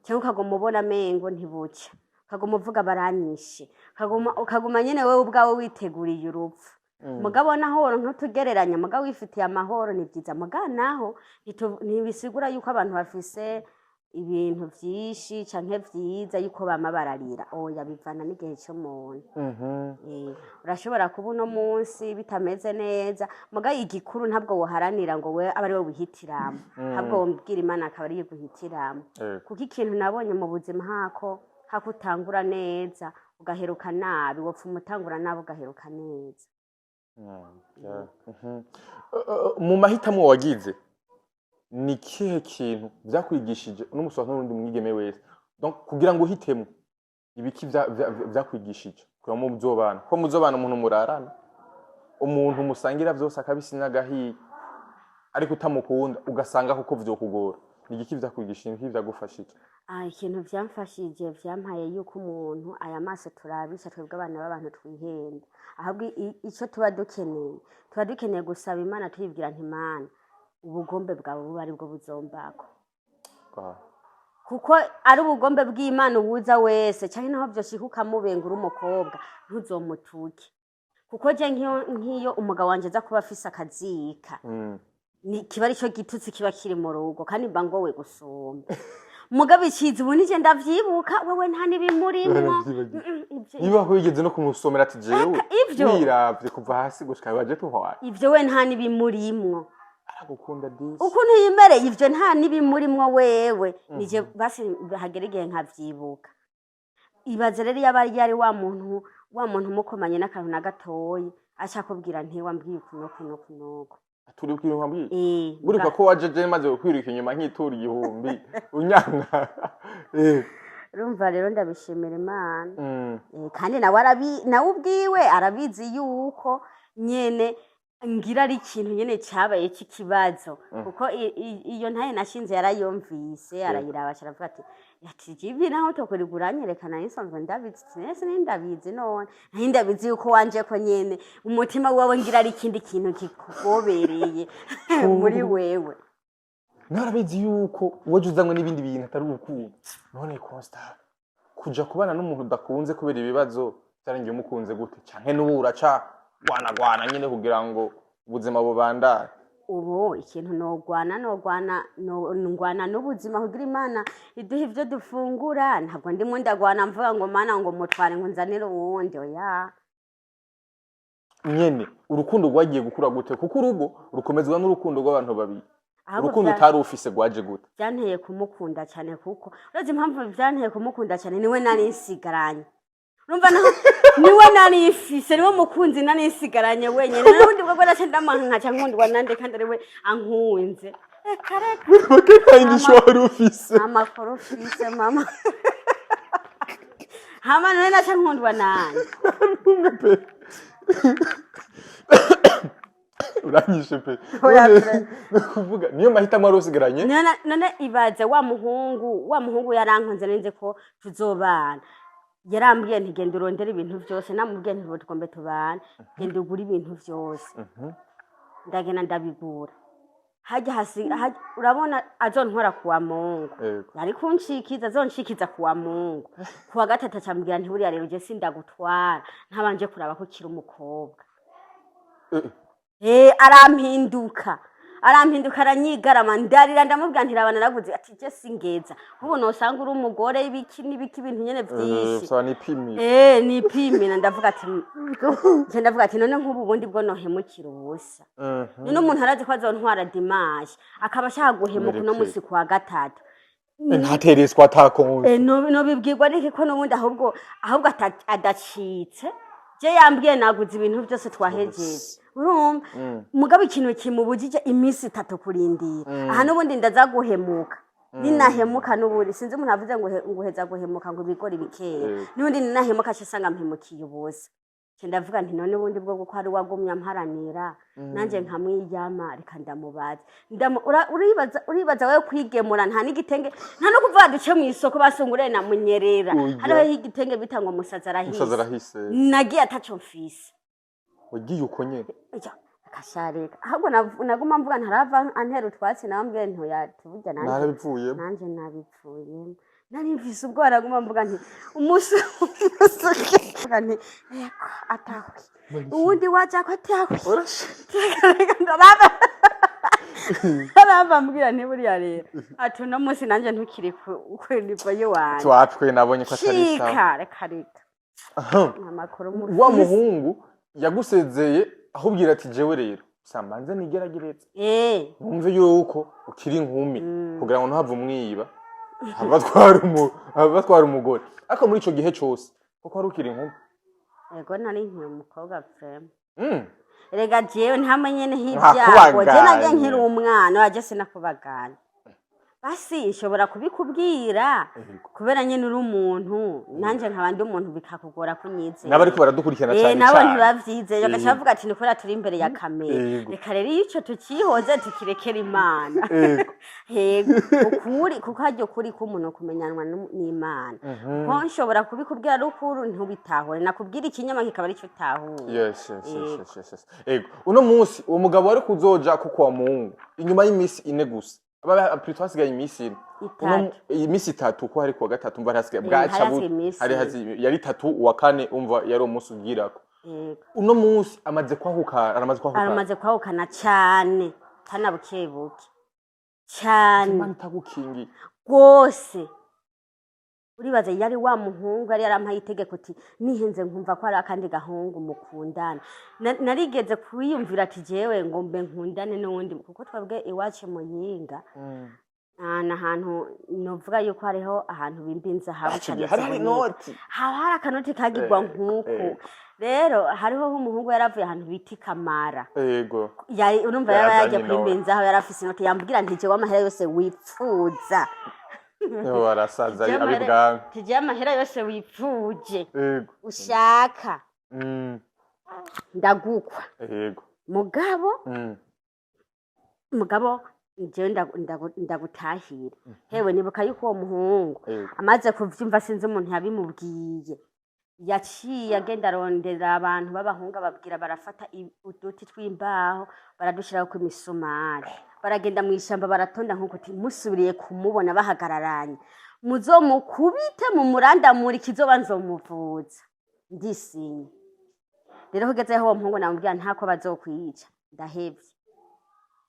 B: cyangwa ukaguma ubona amengo ntibuca, ukaguma uvuga baranyishe, ukaguma nyene wewe ubwawe witeguriye urupfu. Mugabo naho woronka utugereranya, mugabo wifitiye amahoro ni byiza. Mugabo naho ntibisigura yuko abantu bafise ibintu vyinshi canke vyiza yuko bama bararira. Oya, bivana n'igihe c'umuntu. Urashobora kuba uno munsi bitameze neza, mugabo igikuru ntabwo woharanira ngo we abe ari we wihitiramo, ahubwo wombwira Imana akaba ariyo iguhitiramo. Kuko ikintu nabonye mu buzima, hako utangura neza ugaheruka nabi, wopfuma utangura nabi ugaheruka neza.
A: Yeah. Mu mahitamo wagize, ni ikihe kintu vyakwigishije uno musi n'urundi mwigeme wese? Donc kugira ngo uhitemo, ibiki vyakwigishije kugira ngo muzobana, ko muzobana umuntu murarana, umuntu musangira vyose, akabisi n'agahiye, ariko utamukunda, ugasanga koko vyokugora? Ni igiki vyakwigishije? Ni igiki vyagufashije?
B: Ah, ikintu vyamfashije, vyampaye yuko umuntu aya maso turabisha twebwe abana b'abantu twihenda, ahubwo ico tuba dukeneye gusaba Imana, tuyibwira nti: "Imana, ubugombe bwawe buba aribwo buzombako." Kuko ari ubugombe bw'Imana, uwuza wese canke naho vyoshika ukamubenga uri umukobwa, ntuzomutuke. Kuko je nk'iyo umugabo wanje aza kuba afise akazika, ni kiba arico gitutsi kiba kiri mu rugo, kandi mba ngowe gusumba. Mugabo iciza ubu nije ndavyibuka, wewe nta n'ibimurimwo.
A: Waravyibagiwe.
B: Ivyo
A: Niba wigeze no kumusomera ati jewe
B: Eka, ivyo.
A: wiravye kuva hasi gushika baje tuhwaye.
B: Ivyo we nta n'ibimurimwo.
A: Aragukunda disi.
B: Ukuntu yimereye, ivyo nta n'ibimurimwo. Wewe nije basi hagera igihe nkavyibuka. Ibaze rero iyo aba yari wa muntu umukomanye n'akantu na gatoyi, aca akubwira, ntiwambwiye uku n'uku n'uku n'uku.
A: Turi kwira nkambwiye.
B: Eh,
A: Buribuka ko waje je maze kwiruka inyuma nk'itura 1000 unyanka.
B: Urumva rero ndabishimira Imana. Kandi nawe ubwiwe arabizi yuko nyene ngira ari ikintu nyene cabaye c'ikibazo, kuko iyo ntaye nashinze yarayumvise, arayiraba, aca aravuga ati jibi naho tokurigura uranyerekana nisanzwe ndabizi. Ati nese nindabizi, none nari ndabizi yuko wanje ko nyene umutima wawe ngira ari ikindi kintu kikugobereye muri wewe.
A: Narabizi yuko waje uzanywe n'ibindi bintu atari urukundo. None Constant, kuja kubana n'umuntu udakunze kubera ibibazo, byarangiye umukunze gute? Canke n'ubu uraca gwanagwana nyene kugira ngo ubuzima bubandane?
B: Ubu ikintu nogwana ngwana n'ubuzima kugira Imana iduhe ibyo dufungura. Ntabwo ndimo ndagwana mvuga ngo Mana, ngo mutware, ngo nzanire uwundi, oya.
A: Nyene urukundo rwagiye gukura gute? Kuko urugo rukomezwa n'urukundo rw'abantu babiri.
B: Ahubwo
A: Urukundo utari ufise rwaje gute?
B: Byanteye kumukunda cyane, kuko urazi impamvu byanteye kumukunda cyane? Niwe nari nsigaranye, urumva, naho niwe nari mfise, niwe mukunzi nari nsigaranye wenyine. N'ubundi bwo naca ndamuha nkaca nkundwa nande kandi ariwe ankunze? Reka reka.
A: Bake nta yindi wari ufise.
B: Amakuru ufise mama, hama none naca nkundwa nande?
A: Numwe pe, uranyishe pe.
B: Oya,
A: None,
B: pe.
A: Ni ukuvuga niyo mahitamo wari usigaranye.
B: None ibaze wa muhungu yarankunze, nzi ko tuzobana. Yarambwiye nti genda urondere ibintu byose. Namubwiye nti tugombe tubane, genda ugure ibintu byose. Ndagenda ndabigura. Hajya hasi urabona azontwara kuwa Mungu. Yari kunshikiza, azonshikiza kuwa Mungu. Kuwa gatatu acambwira nti buriya rero je sindagutwara ntabanje kuraba ko ukiri umukobwa. Arampinduka, aranyigarama, ndarira, ndamubwira nti raba naraguze. Ati je singeza nk'ubu nosanga uri umugore, ibiki n'ibiki, ibintu nyene vyinshi.
A: Saba nipimire.
B: Nipimira. Ndavuga ati, nje ndavuga ati none nk'ubu bundi bwo nohemukira ubusa? None umuntu arazi ko azontwara dimanche, akaba ashaka guhemuka uno
A: Mwereke.
B: musi kuwa gatatu.
A: Ntatereswa atakonje.
B: Nobibwirwa n'iki ko n'ubundi ahubwo adacitse? Je yambwiye naguze ibintu byose, twahejeje, urumva? Mugabo ikintu kimubujije iminsi 3 kurindira. Aha n'ubundi ndaza guhemuka. Ninahemuka n'ubundi, sinzi umuntu avuze ngo nguheza guhemuka ngo ibigori bikera. N'ubundi ninahemuka aca asanga mpemukiye ubusa. Nca ndavuga nti none ubundi bwo kuko ari wagumye amparanira nanjye nkamwiyama, reka ndamubaza. Uribaza wewe kwigemura nta n'igitenge, nta no kuvuga duce mu isoko basungure na munyerera.
A: Oya.
B: Hariho igitenge bita ngo musaza arahise.
A: Umusaza arahise.
B: Nagiye ataco mfise.
A: Wagiye uko nyene?
B: Oya, akasharika. Ahubwo naguma mvuga ntarava antera utwatsi, nawe mbwiye ntoya tuburya nanjye.
A: Narabivuyemo.
B: Nanjye nabipfuyemo, nari mfise ubwoba. Naguma mvuga nti umunsi mvuga nti eko atahwi uwundi waja ko atahwi. Aramba mbwira nti buriya rero, ati uno munsi nanjye ntukiri ku niveau y'iwanjye.
A: Twapwe nabonye ko atari sawa.
B: Cika, reka reka.
A: Aha.
B: Amakuru
A: Wa
B: mufise.
A: muhungu yagusezeye ahubwira ati jewe rero sambanze nigeragereze numve yuko ukiri inkumi, kugira ngo ntuhave umwiba, have batwara umugore. Ariko muri ico gihe cose kuko wari ukiri inkumi?
B: Ego, nari nkiri umukobwa vraiment. Erega jewe ntamwe nyene h'ibyago, je nagiye nkiri umwana waje, sinakubaganya. Basi nshobora kubikubwira kubera nyene uri umuntu, nanje nkaba ndi umuntu, bikakugora kunyizera.
A: N'abariko baradukurikirana cane
B: nabo
A: cane.
B: Ntibavyizeye, bagaca bavuga ati ni kubera turi imbere ya kamera. Reka rero iyo ico tucihoze tukirekera Imana. Yego, ukuri, kuko harya ukuri k'umuntu kumenyanwa n'Imana. Kuko nshobora kubikubwira ari ukuri ntubitahure, nakubwira ikinyoma kikaba aricyo utahuye.
A: Yes. Ego. Uno munsi uwo mugabo wari kuzoja ko kwa Mungu inyuma y'imisi 4 gusa. Aba plutôt hasigaye imisi 4.
B: 3.
A: Imisi 3, ko hari kuwa gatatu, umva hari hasigaye
B: Eh,
A: bwaca
B: hari hasigaye imisi
A: hari
B: 4.
A: yari 3, uwa kane umva yari umunsi ugirako.
B: Yego.
A: Uno munsi amaze kwahukana, aramaze kwahukana.
B: Aramaze kwahukana cane, tana buke buke cane.
A: Imana itagukingiye.
B: Rwose uribaza, yari wa muhungu yari yarampaye itegeko ati nihenze nkumva ko hari akandi gahungu mukundana. Narigeze kwiyumvira ati jewe ngo mbe nkundane n'uwundi, kuko twebwe iwacu Muyinga ni ahantu novuga yuko hariho ahantu bimba inzahabu cane
A: hari hari
B: ziboneka.
A: Inoti.
B: Haba hari akanoti kagirwa nk'uku. Rero hariho nk'umuhungu yaravuye ahantu bita Ikamara. Urumva yaba
A: Yarazanye
B: yagiye kwimba
A: inoti.
B: inzaho, yari afise inoti, yambwira nti jewe amahera yose wipfuza.
A: Niho barasaza.
B: Jewe
A: ab'ibwami.
B: Jewe amahera yose wipfuje ushaka ndagukwa. Mugabo mugabo jewe ndagutahira. Hewe, nibuka yuko uwo muhungu amaze kuvyumva, sinzi umuntu yabimubwiye, yaciye agenda arondera abantu b'abahungu, ababwira, barafata uduti tw'imbaho baradushirako imisumari, baragenda mw'ishamba baratonda nkuko uti musubiriye kumubona bahagararanye, muzomukubite mumurandamure, ikizoba nzomuvuza ndisinye. Rero kugeze aho uwo muhungu namubwira ntako bazokwica, ndahevye.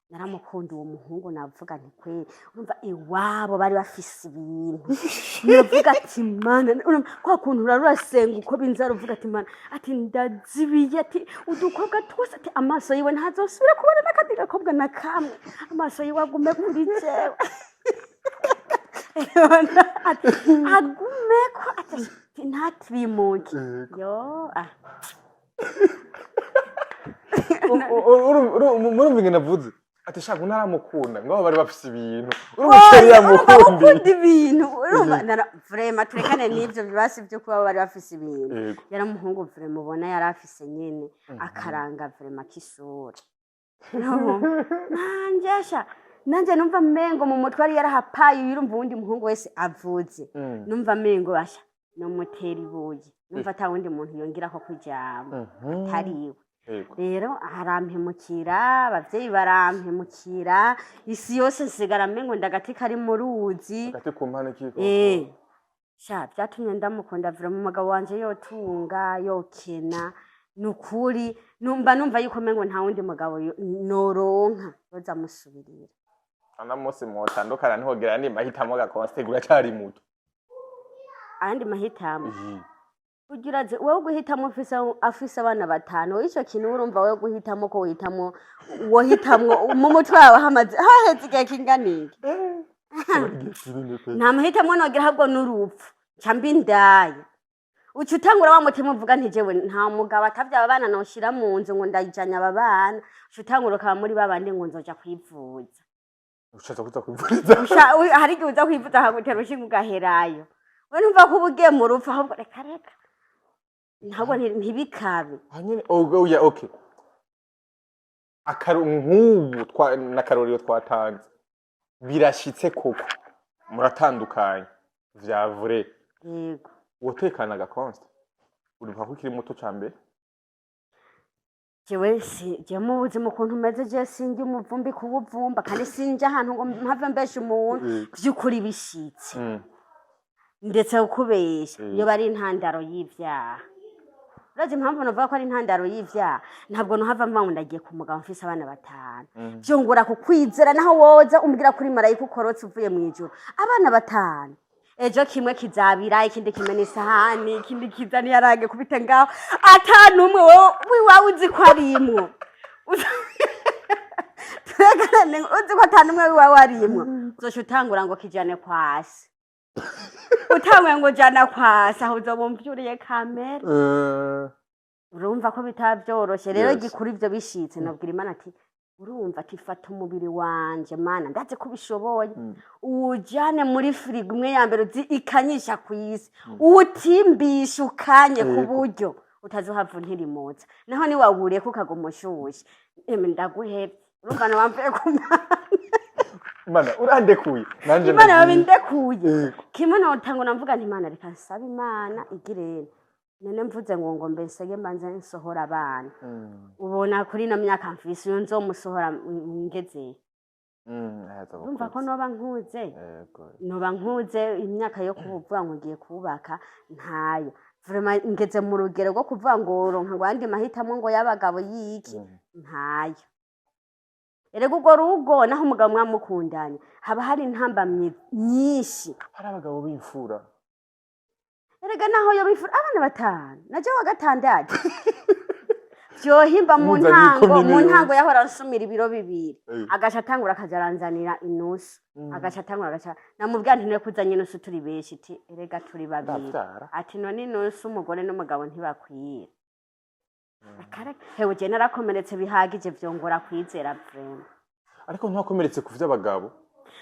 B: Naramukunda uwo muhungu, navuga nti kweri, urumva iwabo bari bafise ibintu, navuga ati Mana, urumva kwa kuntu urara urasenga uko binzara, uvuga ati Mana, ati ndazibiye, ati udukobwa twose, ati amaso yiwe ntazosubira kubona n'akandi gakobwa na kamwe, amaso yiwe agume kuri jewe. Ati agumeko, ati ntatirimuke yo ah.
A: Murumva ingene avuze ati shaka ntaramukunda, ngabo bari bafise ibintu, urumva icyo yari
B: Urumva
A: yamukundiye.
B: Gukunda ibintu, urumva vraiment turekane n'ivyo bibasi byo kuba bari bafise ibintu. Yari umuhungu vraiment ubona yari afise nyene akaranga vraiment k'isura. Urumva? Nanje sha nanje numva mengo mu mutwe yari yarahapaye. Urumva uwundi muhungu wese avuze, numva mengo basha nomutera ibuye, numva ata wundi muntu yongerako kwijambo atariwe. Rero arampemukira, abavyeyi barampemukira, isi yose, nsigara mengo ndagati kari mu ruzi.
A: Hagati ku mpande kiko.
B: Sha vyatumye ndamukunda vraiment. Umugabo wanje yotunga yokena, nukuri numva yuko mengo nta wundi mugabo noronka yoza amusubirira.
A: Ana munsi mutandukana ntihogera ni mahitamo gakonsitegura cyari muto.
B: Ayandi mahitamo ugira ati wowe guhitamo afise abana batanu, ico kintu urumva wowe guhitamo ko wohitamwo wohitamwo mu mutwe wawe hamaze haheze igihe kingana iki?
A: Igihe kinini pe.
B: Nta mahitamo nogira, ahubwo n'urupfu nca mba indaya. Uca utangura wa mutima uvuga nti jewe nta mugabo atavye aba bana noshira mu nzu ngo ndayijanye aba bana. Uca utangura ukaba muri babandi ngo nzoja kwivuza.
A: Ushatse kuza kwivuriza.
B: Hari igihe uza kwivuza akagutera urushinge ugaherayo. We numva ko uba ugiye mu rupfu, ahubwo reka reka, ntabwo ntibikabe.
A: Hanyene oya, okay, akaru nk'ubu n'akarorero twatanze, birashitse koko muratandukanye vya vrai.
B: Yego.
A: Wotekana gakonste, uribuka ko ukiri muto ca mbere.
B: Jewe si jewe mu buzima ukuntu umeze, jewe sinjya umuvumbi kuwuvumba, kandi sinjya ahantu ngo mpave mbesha umuntu. Vy'ukuri bishitse, ndetse kukubesha, yoba ari intandaro y'ivyaha. Urazi impamvu navuga ko ari intandaro y'ivyaha? Ntabwo nohava mva ngo ndagiye ku mugabo mfise abana batanu. Vyongora kukwizera naho woza umbwira kuri marayika ukorotse uvuye mw'ijuru. Abana batanu, ejo kimwe kizabira, ikindi kimwe n'isahani, ikindi kiza niyarange kubita ngaho, ata numwe wowe wiwawe uzi ko arimwo. Turekane, uzi ko ata numwe wiwawe arimwo, uzoca utangura ngo kijane kwasi, utanguye ngo jana kwasi, aho uzoba umvyuriye kamere. Urumva ko bitaba vyoroshe rero. Gikuru ivyo bishitse, nobwira Imana ati urumva ati fata umubiri wanje Mana, ndazi ko ubishoboye, uwujane muri firigo imwe ya mbere uzi ikanyisha kw'isi, uwutimbishe ukanye ku buryo utazohava untirimutsa, naho niwawureka ukaguma ushushe, emwe ndaguhevye. Urumva nowamvuye ku Mana.
A: Mana urandekuye nanje.
B: Imana
A: Ndagiye.
B: Yabindekuye. Kimwe notangura mvuga nti Imana, reka nsabe Imana igirene none mvuze ngo mbe nsege mbanze nsohora abana. Ubona kuri ino myaka mfise uyu nzomusohora ngezeye.
A: Aheza.
B: Urumva ko
A: Gukuza.
B: noba nkuze, noba nkuze, imyaka yo kuvuga ngo ngiye kubaka ntayo. Vraiment ngeze mu rugero rwo kuvuga ngo woronka ngo ayandi mahitamo ngo y'abagabo y'iki, ntayo. Erega urwo rugo, naho umugabo mwamukundanye, haba hari intambamyi nyinshi.
A: Hari abagabo b'imfura.
B: Erega naho yo bifura abana batanu, naje wa gatandatu, vyohimba mu
A: Muzaniye
B: ntango
A: ikomine
B: mu
A: yose.
B: ntango yahora ansumira ibiro 2, agaca atangura akaja aranzanira inusu, agaca atangura agaca namubwira nti: "None kuzanye inusu turi benshi?" Iti: "Erega turi babiri."
A: Ndavyara.
B: Ati: "None inusu umugore n'umugabo ntibakwira?" Hewe, je narakomeretse bihagije, vyongora kwizera vraiment.
A: Ariko ntiwakomeretse ku vy'abagabo.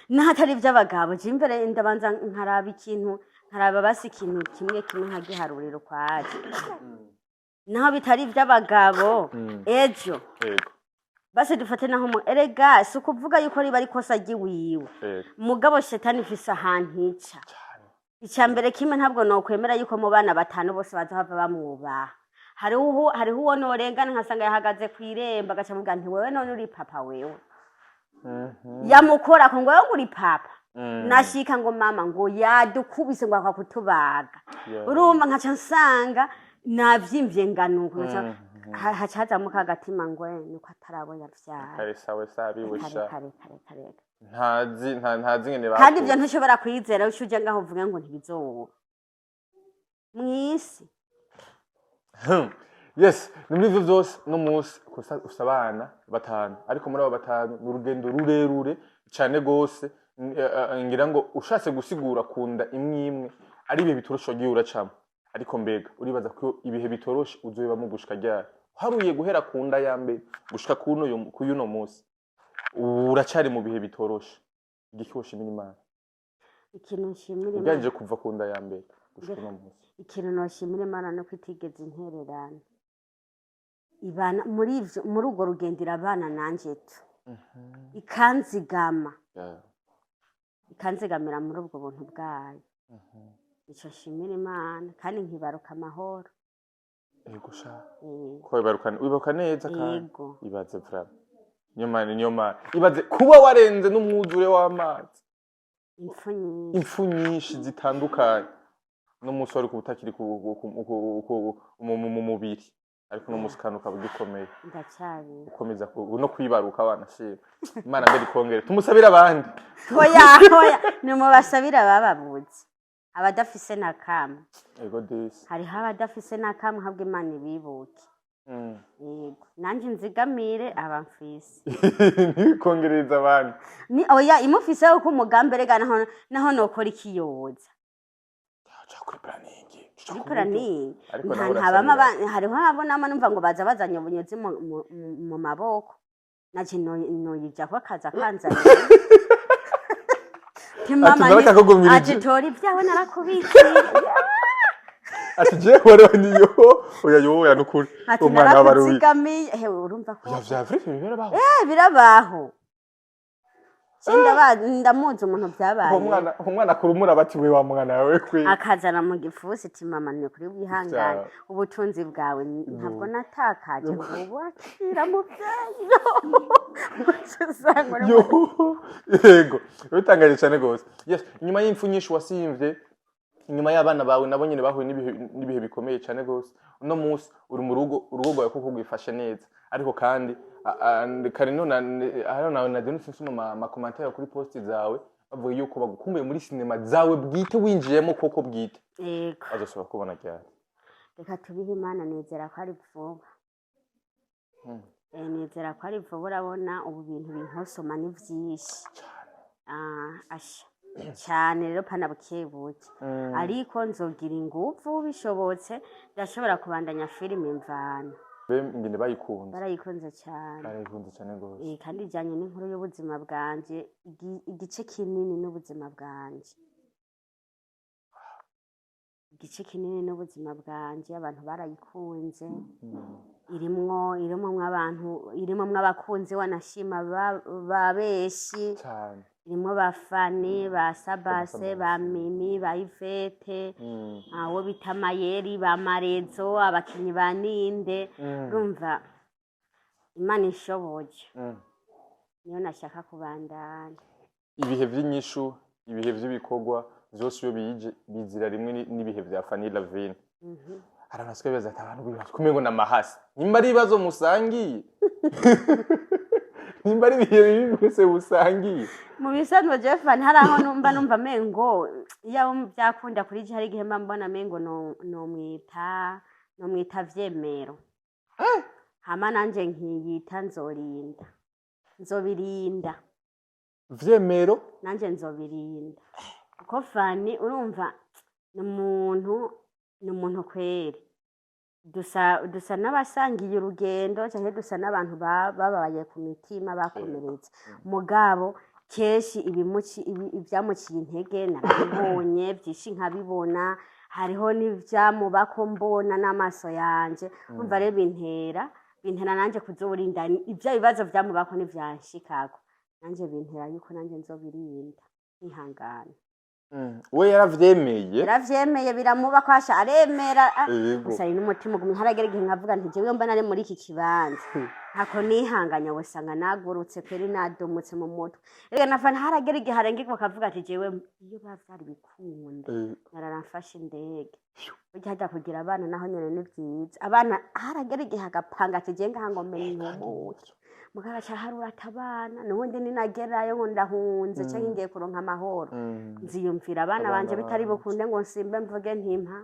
B: N'ahatari ivy'abagabo, je imbere ndabanza nkaraba ikintu, nkaraba basi ikintu kimwe kimwe, nkagiharurira ukwaco, naho bitari ivy'abagabo. Ejo basi dufate naho erega si ukuvuga yuko riba ari ikosa ry'iwiwe, mugabo shetani ifise ahantu ica.
A: Cane.
B: Icya mbere kimwe, ntabwo nokwemera yuko mu bana batanu bose bazohava bamwubaha. Hariho uwo norengana nkasanga yahagaze kw'irembo, agaca amubwira nti: "Wewe none uri papa wewe?" Yamukorako ngo: "Wewe uri papa?" Nashika ngo: "Mama ngo yadukubise ngo akakutubaga." Urumva nkaca nsanga navyimvye nganuko nkaca haca hazamo kagatima ngo nuko atarabo yavyara.
A: Kare sawe sabiwe.
B: Kare.
A: Sha.
B: Kare kare kare.
A: Ntazi ngene
B: Kandi ivyo
A: bakura.
B: ntushobora kwizera uca uje ngaho uvuge ngo ntibizoba mw'isi.
A: Yes, ni muri ivyo vyose no munsi kusa ufise abana batanu, ariko muri abo batanu ni urugendo rurerure cane gose. Ngira ngo ushatse gusigura kunda imwe imwe ari ibihe bitoroshe wagiye uracamo, ariko mbega uribaza ko ibihe bitoroshe uzobibamwo gushika ryari? Uharuye guhera ku nda ya mbere gushika kuyuno munsi, uracari mu bihe bitoroshe. Igiki woshimira Imana?
B: Ikintu nshimira Imana,
A: ugeragije kuva ku nda ya mbere gushika uno munsi.
B: Ikintu noshimira Imana nuko itigeze intererana, ibana muri ivyo, muri urwo rugendo irabana nanje tu, ikanzigama, ikanzigamira muri ubwo buntu bwayo. Ico nshimira Imana, kandi nkibaruka amahoro.
A: Ego sha.
B: Yego.
A: Ko wibaruka neza kandi.
B: Yego.
A: Ibaze vraiment, niyo mana, niyo mana. Ibaze kuba warenze n'umwuzure w'amazi.
B: Impfu nyinshi.
A: Impfu nyinshi zitandukanye, n'umunsi wari kuba utakiri mu mubiri, ariko uno munsi kandi ukaba ugikomeye.
B: Ndacyari.
A: Ukomeza no kwibaruka abana. Shima Imana mbere, ikongere tumusabire abandi.
B: Hoya hoya, nimubasabire abababuze, abadafise na kamwe.
A: Ego disi.
B: Hariho abadafise na kamwe, habwo Imana ibibuke. Yego, nanje nzigamire aba mfise.
A: Ntibikongereza abandi.
B: Ni oya, imufise ko umugambi erega naho nokora ikiyoza.
A: Uca kuri planning. Uca
B: Kuri
A: ku buryo.
B: planning.
A: Ariko
B: Nta
A: nawe
B: ntabama
A: urasabira.
B: Hariho abo nama numva ngo baza bazanye ubunyuzi mu maboko, naje noyijako akaza kanzanira. Ati: "Mama."
A: Ati, "Narakakugumirije."
B: Ati: "Tora ibyawe narakubikiye."
A: Ati: "Jewe rero niyo, oya yoya, nukuri."
B: Ati:
A: Umwana w'abarubi.
B: "Narakuzigamiye." Hewe, urumva ko
A: Oya, vya vrai biberabaho.
B: Birabaho. Je ndamuzi umuntu byabaye.
A: Uwo mwana akurumura bati: "We wa mwana wawe kwe."
B: Akazana mu gifusi ati: "Mama, ni kuri wihangane,
A: Vya-
B: ubutunzi bwawe ntabwo natakaje." Ngo wakira muvyeyi, usanga uri
A: Yo, yego, bitangaje cyane gose. Yes, inyuma y'impfu nyinshi wasimvye, inyuma y'abana bawe nabo nyene bahuye n'ibihe bikomeye cyane gose, uno munsi uri mu rugo, urugo rwawe kuko rwifashe neza. Ariko kandi kare none hariho nawe naje nsoma ama commentaire kuri post zawe, bavuga yuko bagukumbuye muri sinema zawe bwite, winjiyemo koko bwite.
B: Yego.
A: Azosubira kubona ryari?
B: Reka tubihe Imana, nizera ko ari vuba. Nizera ko ari vuba. Urabona ubu bintu binkosoma ni vyinshi. Ah, asha cyane rero, pana buke buke, ariko nzogira inguvu bishobotse ndashobora kubandanya filime imvano.
A: Be ingene bayikunze.
B: Barayikunze cyane.
A: Barayikunze cyane gose.
B: Kandi ijyanye n'inkuru y'ubuzima bwanje, igice kinini n'ubuzima bwanje, igice kinini n'ubuzima bwanje. Abantu barayikunze. Irimwo mw'abantu, irimwo mw'abakunzi wanashima ba benshi.
A: Cyane.
B: Irimwo ba Fani, ba Sabase, ba Mimi, ba Ivete, abo bita Mayeri, ba Marezo, abakinyi ba Ninde. Urumva, Imana ishoboye, niyo nashaka kubandanya.
A: Ibihe vy'inyishu, ibihe vy'ibikorwa vyose iyo bije bizira rimwe n'ibihe vya Fanny Lavine. Hari abantu basigaye bibaza ati abantu bibaza kumengo n'amahasi, nimba ari ibibazo musangiye, nimba ari ibihe bibi mwese musangiye.
B: Mu bisanzwe jeff, hari aho numva mengo iyo byakunda kuri je, hari igihe mba mbona mengo nomwita Vyemero, hama nanje nkiyita Nzorinda, Nzobirinda.
A: Vyemero.
B: Nanje Nzobirinda, kuko Fani urumva ni umuntu kweri dusa n'abasangiye urugendo, cyangwa dusa n'abantu bababaye ku mitima, bakomeretse. Mugabo kenshi ibyamuciye intege narabibonye byinshi, nkabibona hariho n'ivyamubako mbona n'amaso yanje. Umva rero, bintera nanje kuzorinda ibyo bibazo vyamubako ntivyanshikako, nanje bintera yuko nanje nzobirinda nkihangana.
A: We yaravyemeye.
B: Yaravyemeye, biramuba kwasha, aremera, ah.
A: Yego.
B: Gusa ari n'umutima ugumye. Haragera igihe nkavuga nti jewe mba nari muri iki kibanza, ntako nihanganya, wesanga nagurutse kweri, nadomotse mu mutwe. Erega nafa haragera igihe harengerwa bakavuga ati jewe iyo bavyari bikunda nararamfashe indege. Burya hajya kugira abana naho nyene ni vyiza. Abana haragera igihe agapanga ati jewe ngaha ngo menye inkomoke, mugabo aca harura ati abana nubundi ninagerayo ngo ndahunze canke ngiye kuronka amahoro, nziyumvira abana
A: Abana
B: banje bitari
A: banje.
B: bukunde ngo nsimbe mvuge ntimpa.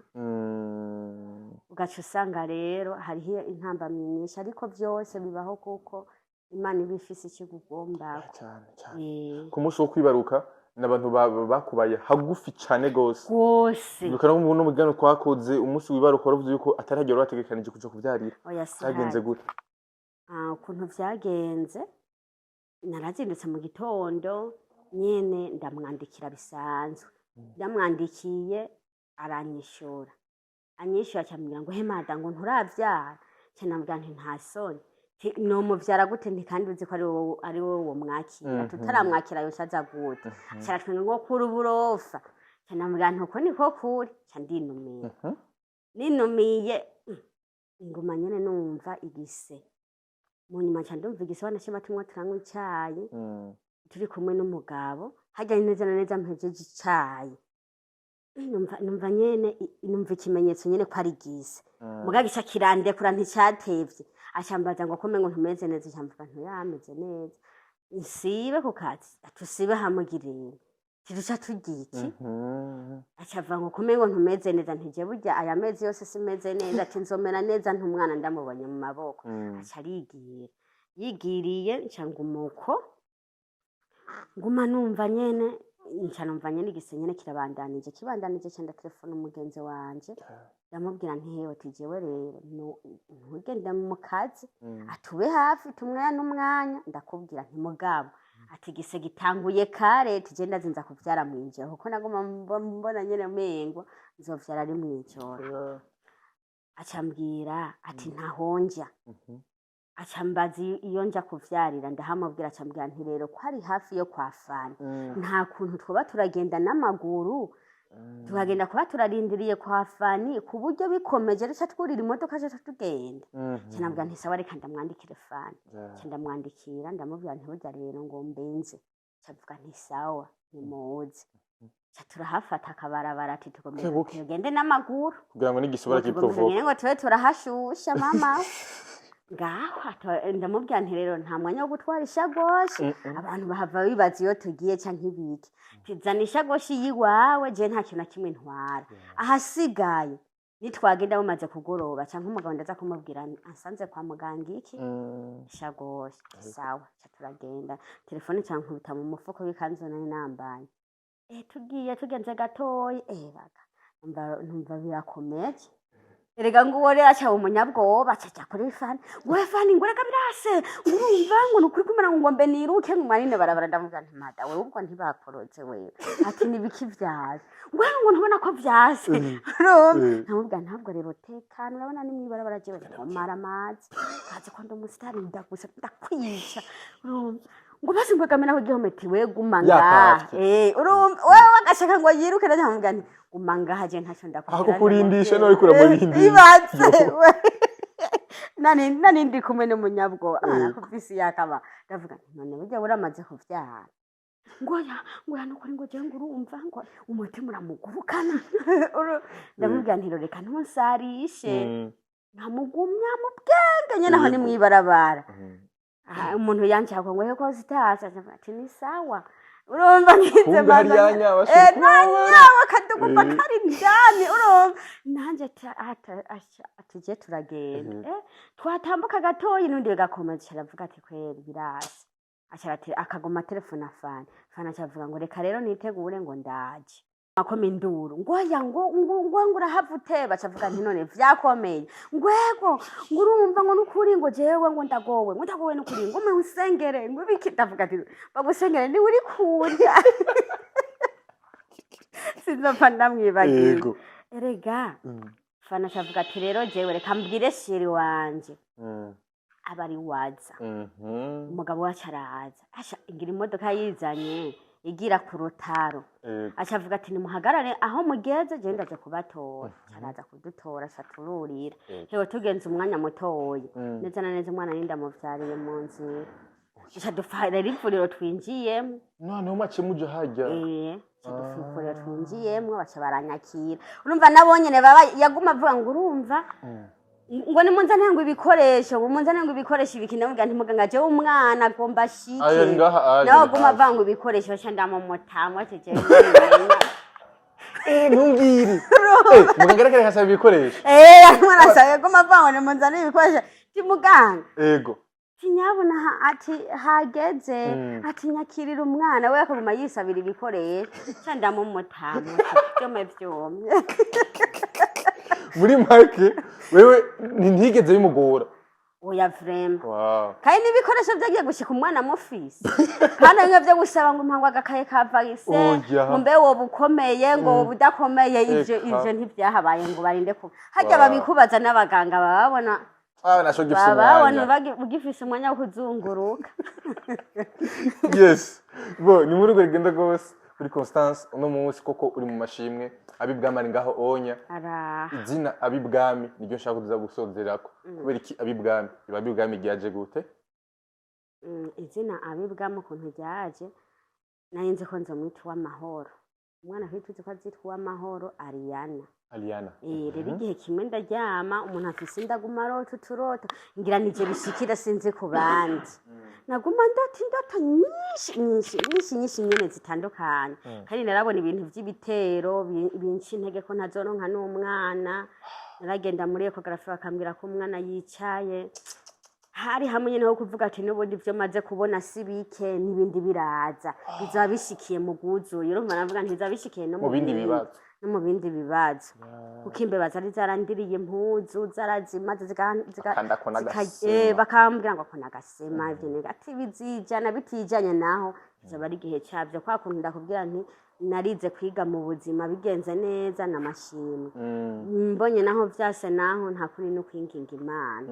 B: Ugaca usanga rero hariho intambamyi nyinshi, ariko vyose bibaho kuko Imana iba ifise icyo igugombako.
A: Cyane cyane. Ku munsi wo kwibaruka n'abantu bakubaye hagufi cane gose.
B: Rwose.
A: Ibuka no mu mugano twakoze umunsi wibaruka, waravuze yuko ataragera wategekanije kuja kuvyarira.
B: Oya, si.
A: Vyagenze
B: Hari
A: gute?
B: Ah, ukuntu vyagenze, narazindutse mu gitondo nyene, ndamwandikira bisanzwe. Ndamwandikiye aranyishura, anyishura acambwira ngo: "Hemada," ngo, "nturavyara?" Ca ndamubwira nti: "Nta soni." Nti: "Nomuvyara gute?" Nti: "Kandi uzi ko ari wowe womwakira, tutaramwakira yoca aza gute?" Aca aratwenga ngo: "Kura uburofa." Ca ndamubwira nti: "Uko niko kuri." Ca ndinumira. Ninumiye, nguma nyene numva igise. Mu nyuma nca ndumva igise, wanashima tumwe turanywa icayi, turi kumwe n'umugabo harya neza na neza. Mpejeje icayi, numva nyene numva ikimenyetso nyene ko ari igise. Mugabo gica kirandekura, nticatevye. Acambaza ngo: "Kome ngo ntumeze neza?" Camvuga nti: "Yameze neza, nsibe ku kazi." Ati: "Usibe hamugirire tiduca turya iki?" Acavuga ngo: "Kome ngo ntumeze neza?" Ntije burya aya mezi yose simeze neza. Ati: "Nzomera neza ntumwana ndamubonye mu maboko." Aca arigira, yigiriye, nca ngumuko nguma numva nyene, nca numva nyene igise nyene kirabandanije, kibandanije. Ca ndatelefona umugenzi wanje, ndamubwira nti: "Hewe," ati, "jewe rero ntugende mu kazi, atube hafi tumwanya n'umwanya." Ndakubwira nti: "Mugabo," ati, "gise gitanguye kare," ati, "je ndazinza kuvyara mw'ijoro," kuko naguma mbona nyene mengo nzovyara ari mw'ijoro. Acambwira ati: "Ntahonja." Acambaza iyo nja kuvyarira, ndahamubwira. Acambwira nti: "Rero ko ari hafi yo kwa Fani, nta kuntu twoba turagenda n'amaguru, tukagenda kuba turarindiriye kwa Fani, ku buryo bikomeje duca twurira imodoka duca tugenda." Ca nabwira nti: "Sawa, reka ndamwandikire Fani." Ca ndamwandikira, ndamubwira nti: "Burya rero ngo mbenze." Ca avuga nti: "Sawa, nimuze." Ca turahafata akabarabara, ati tugomba
A: Buke buke.
B: tugende n'amaguru.
A: Kugira ngo n'igisubira
B: Ngo tugomba
A: kiprovoke.
B: tugende ngo tube turahashusha mama ngaho. Ndamubwira nti: "Rero nta mwanya wo gutwara ishagoshi, abantu bahava bibaza iyo tugiye canke ibiki. Tizana ishagoshi yiwawe, je nta kintu na kimwe ntwara. Ahasigaye nitwagenda bumaze kugoroba canke umugabo ndaza kumubwira ansanze kwa muganga iki ishagoshi." Sawa, ca turagenda. Telefone ca nkubita mu mufuko w'ikanzu nari nambaye. Tugiye, tugenze gatoyi, baga numva birakomeje. Erega ngo uwo rero aca umunyabwoba, aca kuri Fani ngo: "We Fani," ngo, "reka birase," ngo, "urumva," ngo, "nukuri kumera," ngo "mbe niruke ngo marine barabara." Ndavuga nti: "Mada wewe, ubwo ntibakorotse wewe." Ati: "Nibiki vyase?" Ngo: "Ngo ntubona ko vyase?" Urumva? Ndamubwira: "Ntabwo rero, tekana, urabona ni mw'ibarabara, jewe ntomara amazi kazi ko ndi umusitari, ndagusa ndakwica." Urumva ngo basi ngo egamira ku gihome, ati: "We guma ngaha."
A: Yapavye.
B: Urumva wewe agashaka ngo yiruke, ndamubwira nti: "Guma ngaha, je ntacyo ndakubwira."
A: Aho kukurindisha nawe uriko uramurindisha.
B: Ibatse we nani ndi kumwe n'umunyabwoba, kuvisi yakaba. Ndavuga nti: "None burya buramaze kuvyara." Ngo ya, ngo ya, nukuri, ngo jewe ngo urumva ngo umutima uramugurukana. Ndamubwira nti: "Reka ntunsarishe." Nkamugumya mu bwenge nyene aho ni mw'ibarabara. Ah, umuntu yanshaka ngo he ko zitasa, ati: "Ni sawa." Urumva nkize.
A: Kumbe hari yanyawe, ashobora kuba
B: Nanyawe akadugufa kari indani, urumva nanjye ati je turagenda. Twatambuka gatoyi, n'undi bigakomeza, aravuga ati: "Kweri birasi." Aca akaguma telefone afana fana, aca avuga ngo: "Reka rero nitegure," ngo: "Ndaje." Akoma induru ngo: "Oya," ngo "urahava uteba." Aca avuga nti: "None vyakomeye?" Ngwego, ngo: "Urumva," ngo: "Nukuri," ngo: "Jewe," ngo: "Ndagowe," ngo: "Ndagowe nukuri," ngo: "Musengere," ngo: "Ibiki?" Ndavuga ati: "Bagusengere niwe uri kurya." Sinzopfa ndamwibagiye. Erega fana aca avuga ati: "Rero jewe reka mbwire chéri wanje aba ari waza." Umugabo wacu araza, asha ingira imodoka yizanye igira ku rutaro. Aca avuga ati: "Nimuhagarare aho mugeze, je ndaje kubatora." Aca araza kudutora, aca tururira. Hewe, tugenze umwanya mutoya, neza na neza umwana nindamuvyariye mu nzira, aca dufa rero ivuriro twinjiyemo.
A: Noneho mace muja hajya?
B: Eh, aca dufa ivuriro twinjiyemwo, baca baranyakira. Urumva nabo nyene baba yaguma avuga ngo: "Urumva," ngo: "Nimunzanire," ngo: "ibikoresho," ngo: "Munzanire," ngo: "ibikoresho ibiki." Ndamubwira nti: "Muganga, jewe umwana agomba ashike."
A: Aya ngaha aje.
B: Nawe aguma avuga ngo ibikoresho, baca ndamumutamwa ati: "Jewe ntibimenya."
A: Eh, ntumbwire. Muganga reka asaba ibikoresho.
B: Eh, arimo arasaba, yaguma avuga ngo: "Nimunzanire ibikoresho." Ti: "Muganga," ati: "Nyabuna," ati: "hageze," ati: "Nyakirira umwana." We akaguma yisabira ibikoresho, ca ndamumutamwa ati: "Vyome vyomye."
A: Muri make wewe ntigeze bimugora.
B: Oya, vraiment. Kandi n'ibikoresho vyagiye gushika umwana mufise, kandi bimwe vyo gusaba ngo mpangwa agakaye ka vaccin,
A: Oya.
B: ngo mbe woba ukomeye, ngo woba udakomeye, ivyo
A: Eka.
B: ivyo ntivyahabaye ngo barinde ku harya babikubaza n'abaganga baba babona.
A: Ah, naco gifise
B: baba babona
A: umwanya.
B: Ugifise umwanya wo kuzunguruka.
A: Yes, bo ni muri urwo rugendo rwose kuri Constance uno munsi koko uri mu mashimwe ab'ibwami ari ngaho onya.
B: Araha.
A: Izina ab'ibwami niryo nshaka kuza gusozerako. Kubera iki ab'ibwami? Iba ab'ibwami ryaje gute?
B: Izina ab'ibwami ukuntu ryaje, nari nzi ko nzomwita Uwamahoro. Umwana kwituzi ko azitwa Uwamahoro Ariana.
A: Aliana.
B: Eh, rero igihe kimwe ndaryama, umuntu afise indaguma arota uturoto, ngira nije bishikira, sinzi ku bandi. Naguma ndota indoto nyinshi nyinshi nyinshi nyinshi nyene zitandukanye, kandi narabona ibintu vy'ibitero binca intege ko ntazoronka n'umwana. Naragenda muri échographie, bakambwira ko umwana yicaye. Hari hamwe nyene ho kuvuga ati: "N'ubundi ivyo maze kubona si bike, n'ibindi biraza, bizaba bishikiye mu bwuzuye." Urumva navuga nti bizaba bishikiye no
A: mu bindi bibazo.
B: No mu bindi bibazo, kuko imbeba zari zarandiriye impuzu, zarazimaze
A: Akanda ko n'agasema.
B: Bakambwira ngo ako n'agasema. Ivyo ni ati bizijana bitijanye, naho bizaba ari igihe cabyo. Kwa kuntu ndakubwira nti narize kwiga mu buzima, bigenze neza n'amashimwe, mbonye naho vyase, naho nta kuri no kwinginga Imana.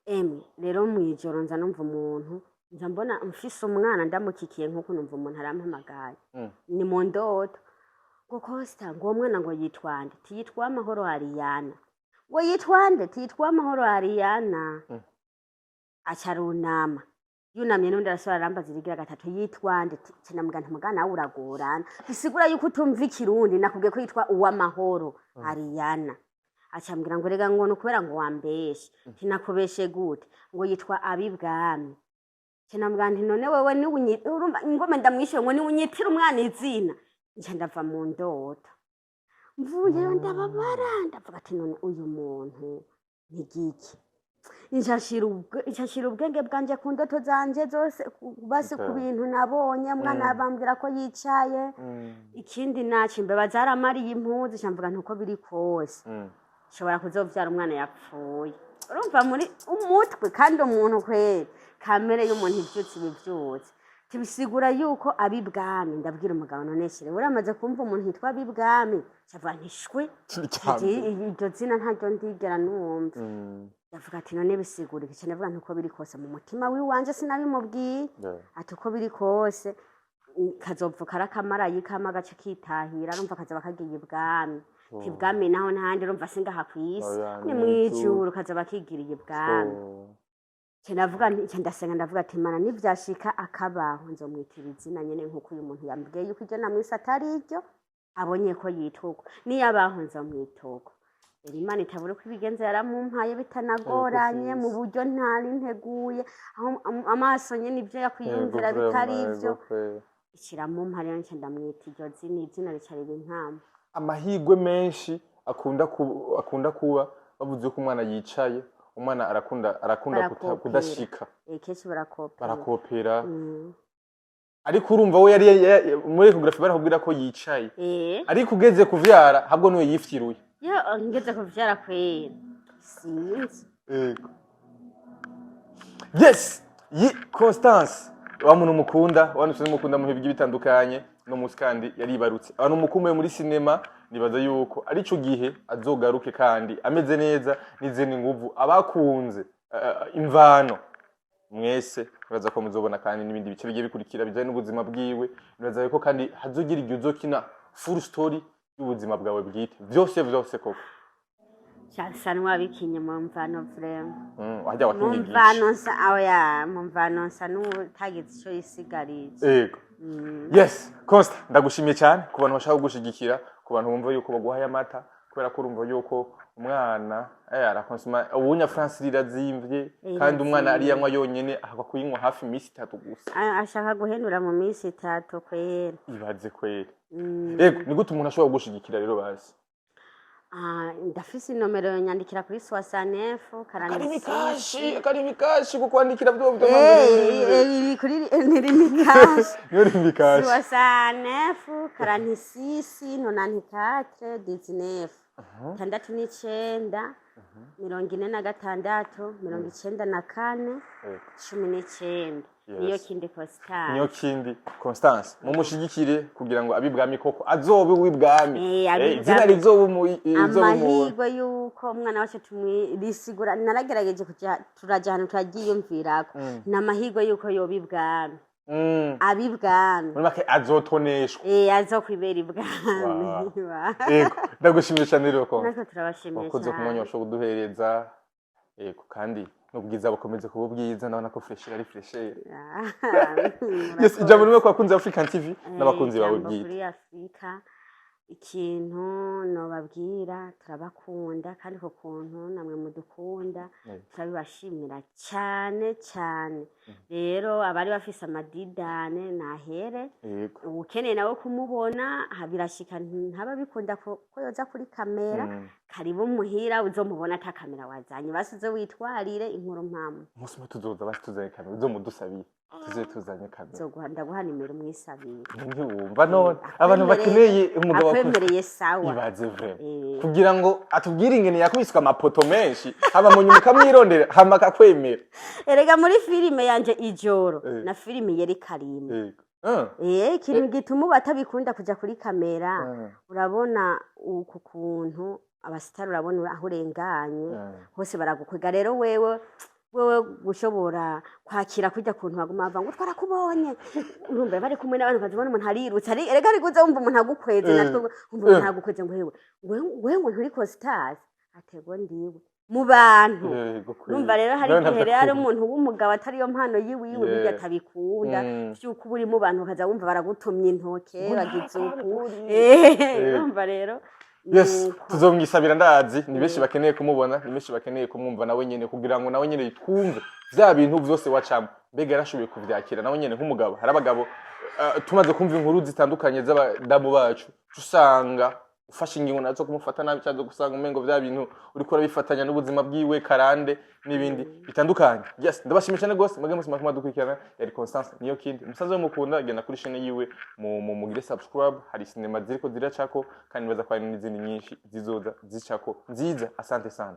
B: Emwe rero, mw'ijoro nza numva umuntu, nza mbona mfise umwana ndamukikiye, nk'uko numva umuntu arampamagaye. Ni mu ndoto, ngo: "Costa," ngo: "uwo mwana," ngo: "yitwa nde?" Tiyitwa Amahoro Ariyana. Ngo: "Yitwa nde?" Tiyitwa Amahoro Ariyana. Aca arunama, yunamye n'undi arasubira arambaza irigira gatatu: "Yitwa nde?" Cinamubwira nti: "Mugana nawe uragorana, bisigura yuko utumva ikirundi, nakubwiye ko yitwa Uwamahoro Ariyana." Acambwira ngo: "Rega," ngo: "ni ukubera ngo wambeshe." Ntinakubeshe gute? Ngo: "Yitwa ab'ibwami." Cinamubwira nti: "None wewe urumva ingome ndamwishuye ngo niwunyitire umwana izina." Nca ndava mu ndoto, mvuyeyo ndababara, ndavuga ati: "None uyu muntu ni giki?" Nca nshira ubwenge bwanje ku ndoto zanje zose, basi ku bintu nabonye mwana bambwira ko yicaye. Ikindi naco, imbeba zaramariye impuzu. Nca mvuga nti: "Uko biri kose nshobora kuzovyara umwana yapfuye." Urumva muri umutwe, kandi umuntu kweri kamere y'umuntu ivyutse ibivyutse, tubisigura yuko ab'ibwami. Ndabwira umugabo: "None shire uramaze kumva umuntu yitwa ab'ibwami?" Cavuga nti: "Shwi." Ati: "Iryo zina ntaryo ndigera numva." Ndavuga ati: "None bisigura iki?" Ndavuga nti: "Uko biri kose," mu mutima wiwanje sinabimubwiye, ati: "Uko biri kose, kazovuka ari akamarayika kamwe agace kitahira." Urumva kazoba kagiye ibwami. Ati: "Ibwami naho ntahandi, urumva singaha kw'isi,
A: Oya,
B: ni
A: ni
B: mw'ijuru, kazoba kigiriye ibwami."
A: Oh.
B: Nca ndavuga nti, nca ndasenga, ndavuga ati: "Mana, nivyashika akabaho, nzomwitira izina nyene nkuko uyu muntu yambwiye yuko iryo namwise atari iryo, abonye ko yitwa niyabaho nzomwita uko." Rero Imana itabura uko ibigenza, yaramumpaye bitanagoranye, mu buryo ntari nteguye, aho amaso nyene ibyo yakwiyumvira bitari ivyo, ikiramumpa. Rero nca ndamwita iryo zina, izina rica riba impamo.
A: Amahirwe menshi akunda kuba bavuze ko umwana yicaye, umwana arakunda
B: Barakopera.
A: kudashika.
B: Kenshi barakopera.
A: Barakopera. Ariko urumva we yari muri échographie barakubwira ko yicaye, ariko ugeze kuvyara habwo niwe yifyiruye.
B: Yo, ngeze kuvyara kwera sinzi.
A: Yego. Yes, yi Constance, wa muntu mukunda, wa muntu mukunda mu bihe bitandukanye, no munsi kandi yaribarutse. Abantu mukumbuye muri sinema, nibaza yuko arico gihe azogaruke kandi ameze neza n'izindi nguvu. Abakunze imvano mwese, nibaza ko muzobona kandi n'ibindi bice bigiye bikurikira bijanye n'ubuzima bwiwe. Nibaza yuko kandi hazogira igihe uzokina full story y'ubuzima bwawe bwite, vyose vyose koko.
B: Nsa n'uwabikinye mu mvano vraiment.
A: Wajya
B: Mu
A: wakinye igice.
B: mvano nsa, oya, mu mvano nsa n'utagize ico yisigarije.
A: Yego. Yes, Consta, ndagushimiye cyane. Ku bantu bashaka kugushigikira, ku bantu bumva yuko baguhaye amata, kubera ko urumva yuko umwana arakonsoma ubunya France rirazimvye, kandi umwana ariyanywa yonyene ahakwa kuyinywa hafi iminsi 3 gusa.
B: Ashaka guhenura mu minsi 3 kwera.
A: Ibaze kwera. Yego, ni gute umuntu ashobora kugushigikira rero basi?
B: Ah, ndafise inomero, nyandikira kuri 69
A: Karimi
B: 46.
A: kashi, karimi kashi kukwandikira byo byo.
B: Iri kuri ntirimikashi.
A: Niyo rimi kashi.
B: 69 46 94 19, 69 46 94 19. Niyo kindi Constance.
A: Niyo kindi Constance, mumushigikire kugira ngo abibwami koko azobe uw'ibwami.
B: Ab'ibwami.
A: Izina rizoba rizoba
B: Amahirwe y'uko umwana wacu tumwirisigura, naragerageje kuja, turaja ahantu turaryiyumvirako, ni amahirwe y'uko yoba ibwami. Ab'ibwami.
A: Muri make azotoneshwa.
B: Azokwibera ibwami.
A: Wow. Yego, ndagushimiye cyane rero ko
B: Natwe turabashimiye
A: wakoze ku mwanya
B: cyane.
A: washobora kuduhereza. Yego, kandi n'ubwiza bukomeze kuba ubwiza, ndabona ko fraîcheur ari fraîcheur. Yes, ijambo rimwe ku bakunzi ba African TV n'abakunzi bawe
B: Ijambo
A: bwite.
B: Kuri Afurika, ikintu nobabwira, turabakunda, kandi ku kuntu namwe mudukunda turabibashimira cyane cyane. Rero abari bafise amadidane nahere. Ukeneye nawe kumubona, birashika ntaba bikunda ko yoza kuri kamera. Karibu muhira, uzomubona ata kamera wazanye, basize witwarire inkuru mpamvu.
A: Umunsi umwe tuzoza basi tuzanye kamera, uzomudusabiye tuze tuzanye kamera.
B: Nzoguha, ndaguha nimero mwisabire.
A: Ntiwumva none abantu bakeneye umugabo
B: Akwemereye, sawa.
A: Ibaze vraiment. Kugira ngo atubwire ingene yakubiswe amapoto menshi, hama mu nyuma ukamwirondera, hama akakwemera.
B: Erega muri filime yanje Ijoro na filime yeri Karima.
A: Yego.
B: Ikintu gituma ubu atabikunda kuja kuri kamera, urabona uku kuntu abasitari, urabona aho urenganye hose baragukwega. Rero wewe gushobora kwakira kurya kuntu baguma bavuga ngo twarakubonye, urumva bari kumwe n'abantu, ukazibona umuntu arirutse ari erega ari kuza, wumva umuntu agukweze. Natwe wumva umuntu agukweze ngo hewe, ngo nturi Constance, atego ndiwe mu bantu.
A: Yego, kweli.
B: Urumva rero hari
A: Nawe
B: igihe rero ari
A: ntabyo.
B: umuntu w'umugabo atariyo mpano yiwiwe, burya atabikunda vy'uko uba uri mu bantu ukaza wumva baragutumye intoke, bagize uku. Urumva rero
A: Yes,
B: nuko.
A: Tuzomwisabira, ndazi ni benshi bakeneye kumubona, ni benshi bakeneye kumwumva nawe nyene, kugira ngo nawe nyene twumve vya bintu vyose wacamo, mbega yarashoboye kuvyakira nawe nyene nk'umugabo. Hari abagabo, tumaze kumva inkuru zitandukanye z'abadamu bacu, usanga ufashe ingingo nazo kumufata nabi, cyangwa gusanga umengo vya bintu uriko urabifatanya n'ubuzima bwiwe karande n'ibindi bitandukanye. Yes, ndabashimiye cyane rwose mwebwe mwese mwakuma dukurikirana. Yari Constance niyo kindi umusaza we mukunda. Genda kuri chaîne yiwe mugire subscribe, hari sinema ziriko ziracako, kandi nibaza ko hari n'izindi nyinshi zizoza zicako nziza. Asante sana.